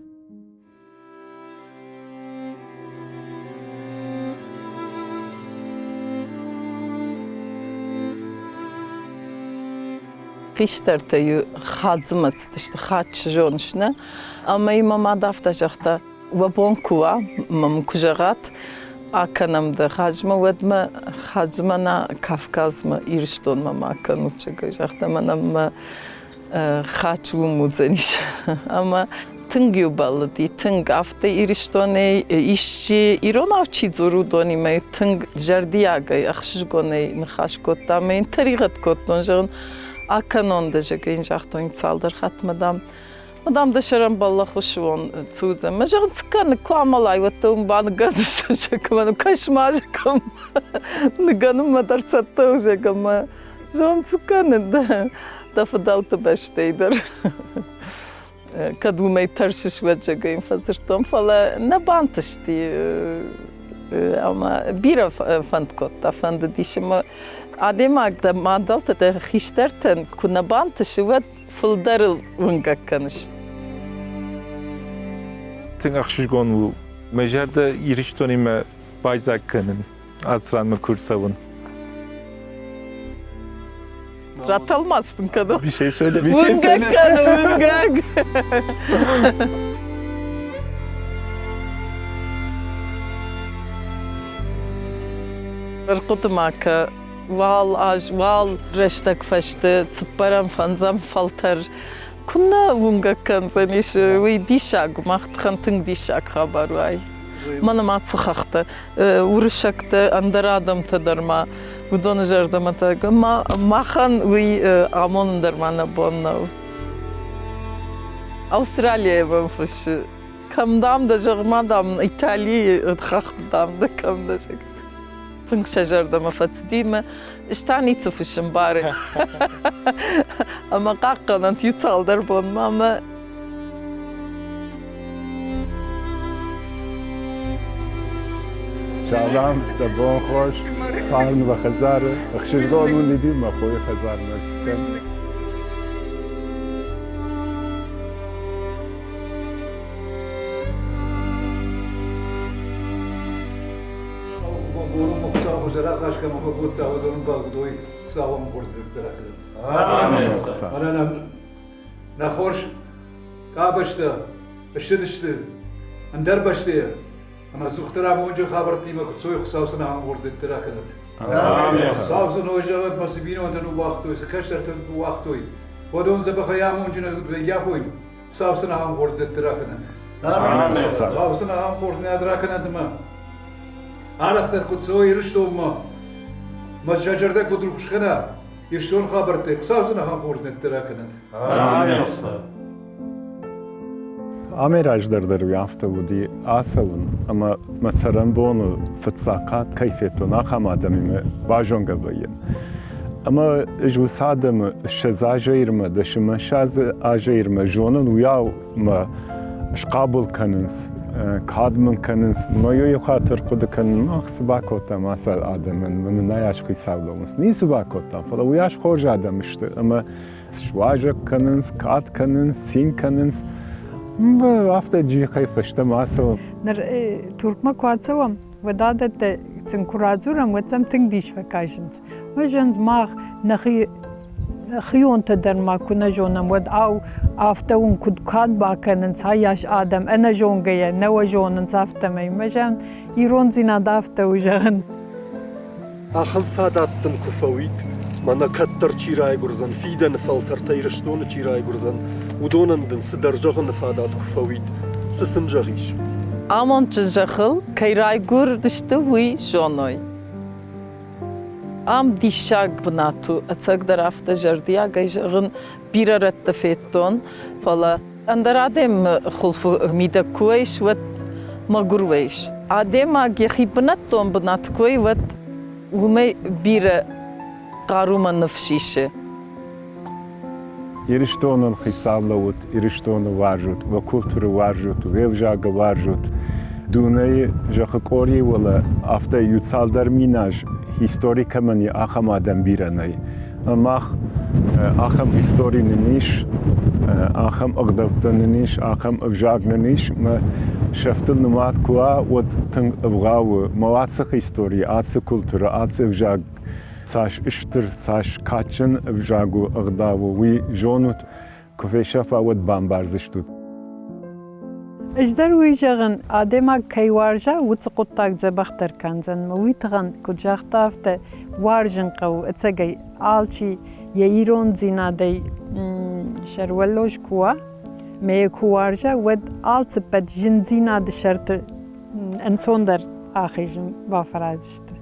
Хистӕртӕ-иу хадзымӕ цыдысты, хатт зоныс, нӕ? Ӕмӕ-иу мӕ мад афтӕ загъта, уӕ бон куы уа, мӕ мын куы зӕгъат, акӕнӕм дӕ Хаджмӕ, уӕд мӕ Хаджмӕ нӕ Кавказмӕ, Ирыстонмӕ ма кӕнут, зӕгъгӕ, загъта, мӕнӕ мӕ хач уым уыдзӕнис. Ӕмӕ тынг-иу бӕллыди, тынг. Афтӕ Ирыстонӕй исчи иронау чи дзуры, уыдонимӕ тынг зӕрдиагӕй, ӕхсызгонӕй ныхас кодта ӕмӕ йын тӕригъӕд кодтон, зӕгъын, акӕнон дӕ, зӕгъгӕ, йын загътон цалдӕр хатмӕ, дам, дам, дӕ сӕрӕн бӕллӕх уон цудзӕн. Мӕ зӕгъын, цы кӕны, куы амӕлай, уӕд дӕ уым баныгӕндзыстӕм, зӕгъгӕ, кӕс ма, зӕгъгӕ, ныгӕнынмӕ дӕр цӕттӕ у, зӕгъгӕ, мӕ зон цы кӕны дӕ фыдӕлты бӕстӕй дӕр. Кӕд уымӕй тӕрсыс, уӕд зӕгъгӕ йын фӕдзырдтон, фӕлӕ нӕ бантысти ӕмӕ бирӕ фӕнд кодта, фӕндыдис ӕмӕ адӕймаг дӕ мадӕлтӕ, дӕ хистӕртӕн куы нӕ бантысы, уӕд фылдӕрыл уынгӕг кӕныс. Тынг ӕхсызгон у мӕ зӕрдӕ Ирыстонимӕ байдзаг кӕнын. Ацы ранмӕ куы рцӕуын. Ратӕлмац дын кӕнон. Bir şey söyle, bir şey Уынгӕг söyle. кӕны, уынгӕг. Ӕрхъуыды ма кӕ, уал аз, уал рӕстӕг фӕсты цыппӕрӕм, фӕндзӕм фӕлтӕр куыннӕ уынгӕг кӕндзӕнис, уый диссаг у, мах тыххӕн тынг диссаг хабар у ай. Мӕнӕ ма цы хӕхтӕ, уырыссӕгтӕ, ӕндӕр адӕмтӕ дӕр ма уыдоны зӕрдӕмӕ та махӕн уый амонын дӕр ма нӕ бон нӕу. Австралийӕ мӕм фыссы, кӕм, дам, дӕ, зӕгъ-ма, дам, Италийы хӕхты, дам, дӕ кӕм дӕ, зӕгъ. Тынг сӕ зӕрдӕмӕ фӕцыди мӕ ӕз та ницы фыссын бары. Ӕмӕ хъахъхъӕнӕнт иу цалдӕр бонмӕ ӕмӕ Салам, дӕ бон хорз, фарн уӕ хӕдзары. Ӕхсызгон уын уыди мӕ хойы хӕдзармӕ цытӕн. Нӕ хорз къабӕзтӕ ссыдысты ӕндӕр бӕстӕйӕ ӕмӕ ӕдзухдӕр амонджын хабӕрттимӕ куыд цой, Хуыцау сын ахӕм хорздзинӕдтӕ ракӕнӕд. Хуыцау сын ой зӕгъӕд, мӕ цы бинонтӕ ныууагътой, цы кӕстӕртӕ ныууагътой, уыдон дзӕбӕхӕй амонджынӕй куыд баййафой, Хуыцау сын ахӕм хорздзинӕдтӕ ракӕнӕд. Хуыцау сын ахӕм хорздзинад ракӕнӕд ӕмӕ арӕхдӕр куыд цӕуой Ирыстонмӕ, мӕ сӕ зӕрдӕ куыд рухс кӕна, Ирыстон хабӕрттӕй Хуыцау сын ахӕм хорздзинӕдтӕ ракӕнӕд. Амӕй раздӕр дӕр уый афтӕ уыди ацӕуын ӕмӕ мӕ цӕрӕнбоны фыццаг хатт кӕй федтон, ахӕм адӕмимӕ базонгӕ вӕййын. Ӕмӕ ӕз уыцы адӕмы 20 азӕй ирмӕ, дӕсӕмӕ ссӕдз азӕй ирмӕ зонын, уыйау мӕ схъабыл кӕнынц, кад мын кӕнынц. Мӕ иу хатт ӕрхъуыды кӕнын, мах цы бакодтам ацы адӕмӕн, мӕнӕ нӕ ас хицау лӕууынц. Ницы бакодтам, фӕлӕ уыйас хорз адӕм сты ӕмӕ суазӕг кӕнынц, кад кӕнынц, цин кӕнынц. Афтӕ джихӕй фӕстӕмӕ ацӕуӕм. Ныр Туркмӕ куы ацӕуӕм, уӕд адӕттӕ сын куы радзурӕм, уӕд сӕм тынг дис фӕкӕсынц. Уый зӕгъынц, мах нӕхи хионтӕ дӕр ма куы нӕ зонӕм, уӕд ау, афтӕ уын куыд кад бакӕнынц айас адӕм ӕнӕзонгӕйӕ, нӕ уӕ зонынц афтӕмӕй. Мӕ зӕгъын, ирондзинад афтӕ у, зӕгъын. Ахӕм фадат дын куы фӕуид, мӕнӕ кӕддӕр чи райгуырдзӕн, фидӕны фӕлтӕртӕ Ирыстоны чи райгуырдзӕн, уыдонӕн дын цыдӕр зӕгъыны фадат куы фӕуид, цы сын зӕгъис? Амондджын зӕххыл кӕй райгуырдысты, уый зоной. Ам диссаг бынат у, ӕцӕгдӕр афтӕ зӕрдиагӕй зӕгъын, бирӕ рӕтты федтон, фӕлӕ ӕндӕр адӕмы хуылфы мидӕг куы уаис, уӕд мӕгуыр уаис. Адӕймаг йӕхи бынӕттон бынат куы уай, уӕд уымӕй бирӕ хъарумӕ ныфс исы. Ирыстонӕн хицау лӕуут, Ирыстоны уарзут, уӕ культурӕ уарзут, уе взагы уарзут. Дунейы зӕххы къорийы уӕлӕ афтӕ иу цалдӕр миназ истори кӕмӕн и, ахӕм адӕм бирӕ нӕй. Мах ахӕм истори нын ис, ахӕм ӕгъдӕуттӕ нын ис, ахӕм ӕвзаг нын ис, мӕ сӕфтыл нымад куы уа, уӕд тынг ӕвгъау у. Мӕ ацы истори, ацы культурӕ, ацы ӕвзаг цас стыр, цас кадджын ӕвзаг у, ӕгъдау у, уый зонут, куы фесӕфа, уӕд бамбардзыстут. Ӕз дӕр уый зӕгъын, адӕймаг кӕй уарза, уыцы хъуыддаг дзӕбӕхдӕр кӕндзӕн. Уый тыххӕн, куыд загъта, афтӕ уарзын хъӕуы, ӕцӕгӕй алчи йӕ ирондзинадӕй сӕрвӕллоз куы уа, мӕ йӕ куы уарза, уӕд алцыппӕт зындзинады сӕрты ӕнцондӕр ахизын бафӕраздзысты.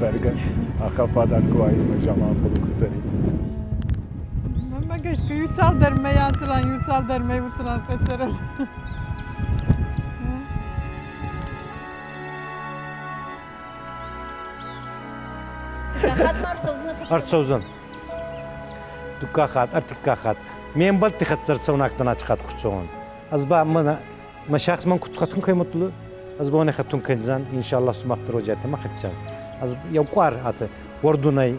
Бӕргӕ, ахӕм фадат куы уаид, мӕ Заманхъулы куы цӕрин. Мӕнмӕ гӕсгӕ иу цалдӕр мӕй ацы ран, иу цалдӕр мӕй уыцы ран фӕцӕрӕм. Ӕрцӕудзӕн. Дуккаг хатт, ӕртыккаг хатт. Ме мбӕлтти хӕццӕ ӕрцӕунагтӕн ачи хатт ку цӕуон. Ӕз ба мӕнӕ мӕ сиахс мӕн куд хӕтун кӕй мутлу, ӕз ба уони хӕтун кӕндзӕн, иншаллах сумах дӕр ма хӕтчан. Ӕз еу къуар ате уӕрдунӕй.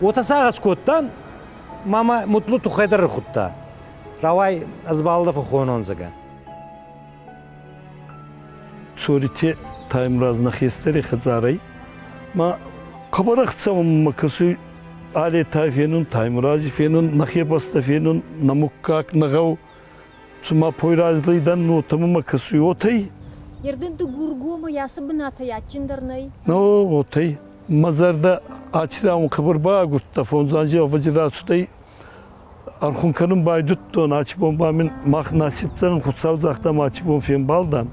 Уотӕ сагъӕс кодтан, мама мутлу туххӕй дӕр ӕрхудта. Рауай, ӕз бал дӕ фӕххонон, зӕгӕ. Цорити Таймураз нӕ хестӕри хӕдзарӕй ма хъӕбӕр ӕхцӕуӕн мӕ кӕсуй Алетай фенун, Таймурази фенун, нӕхе бӕстӕ фенун, нӕ муггаг, нӕ гъӕу. Цума пойразлӕй дӕн, уотӕмӕ мӕ кӕсуй уотӕй. Ердын Дыгургомы ацы бынатӕй адджындӕр нӕй? Ну, уотӕй. Мӕ зӕрдӕ аци хъӕбӕр баагурдта, фондз анзи ӕвӕдзи рацудӕй. Ӕрхун кӕнун байдудтон, аци бон ба мин мах насипдзӕн Хуцау загъта, ма аци бон фембалдан.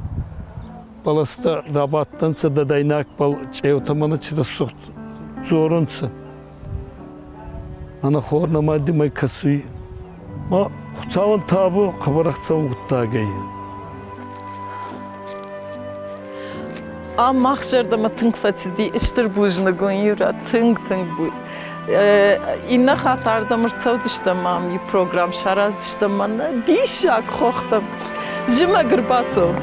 Бӕлӕстӕ рабадтӕнцӕ дӕдӕйнагбӕл чъеутӕ мӕнӕ ци рӕсугъд дзорунцӕ. Ӕнӕ хор нӕма димӕй кӕсуй. Ма Хуцауӕн табу хъӕбӕр ӕхцӕуӕн гъуддаг ӕй. Ам мах зӕрдӕмӕ тынг фӕцыди стыр бузныг уын, Юра, тынг-тынг Иннӕ хатт ардӕм ӕрцӕудзыстӕм ам и программ сараздзыстӕм мӕнӕ диссаг хохтӕм. Зымӕг ӕрбацӕуы.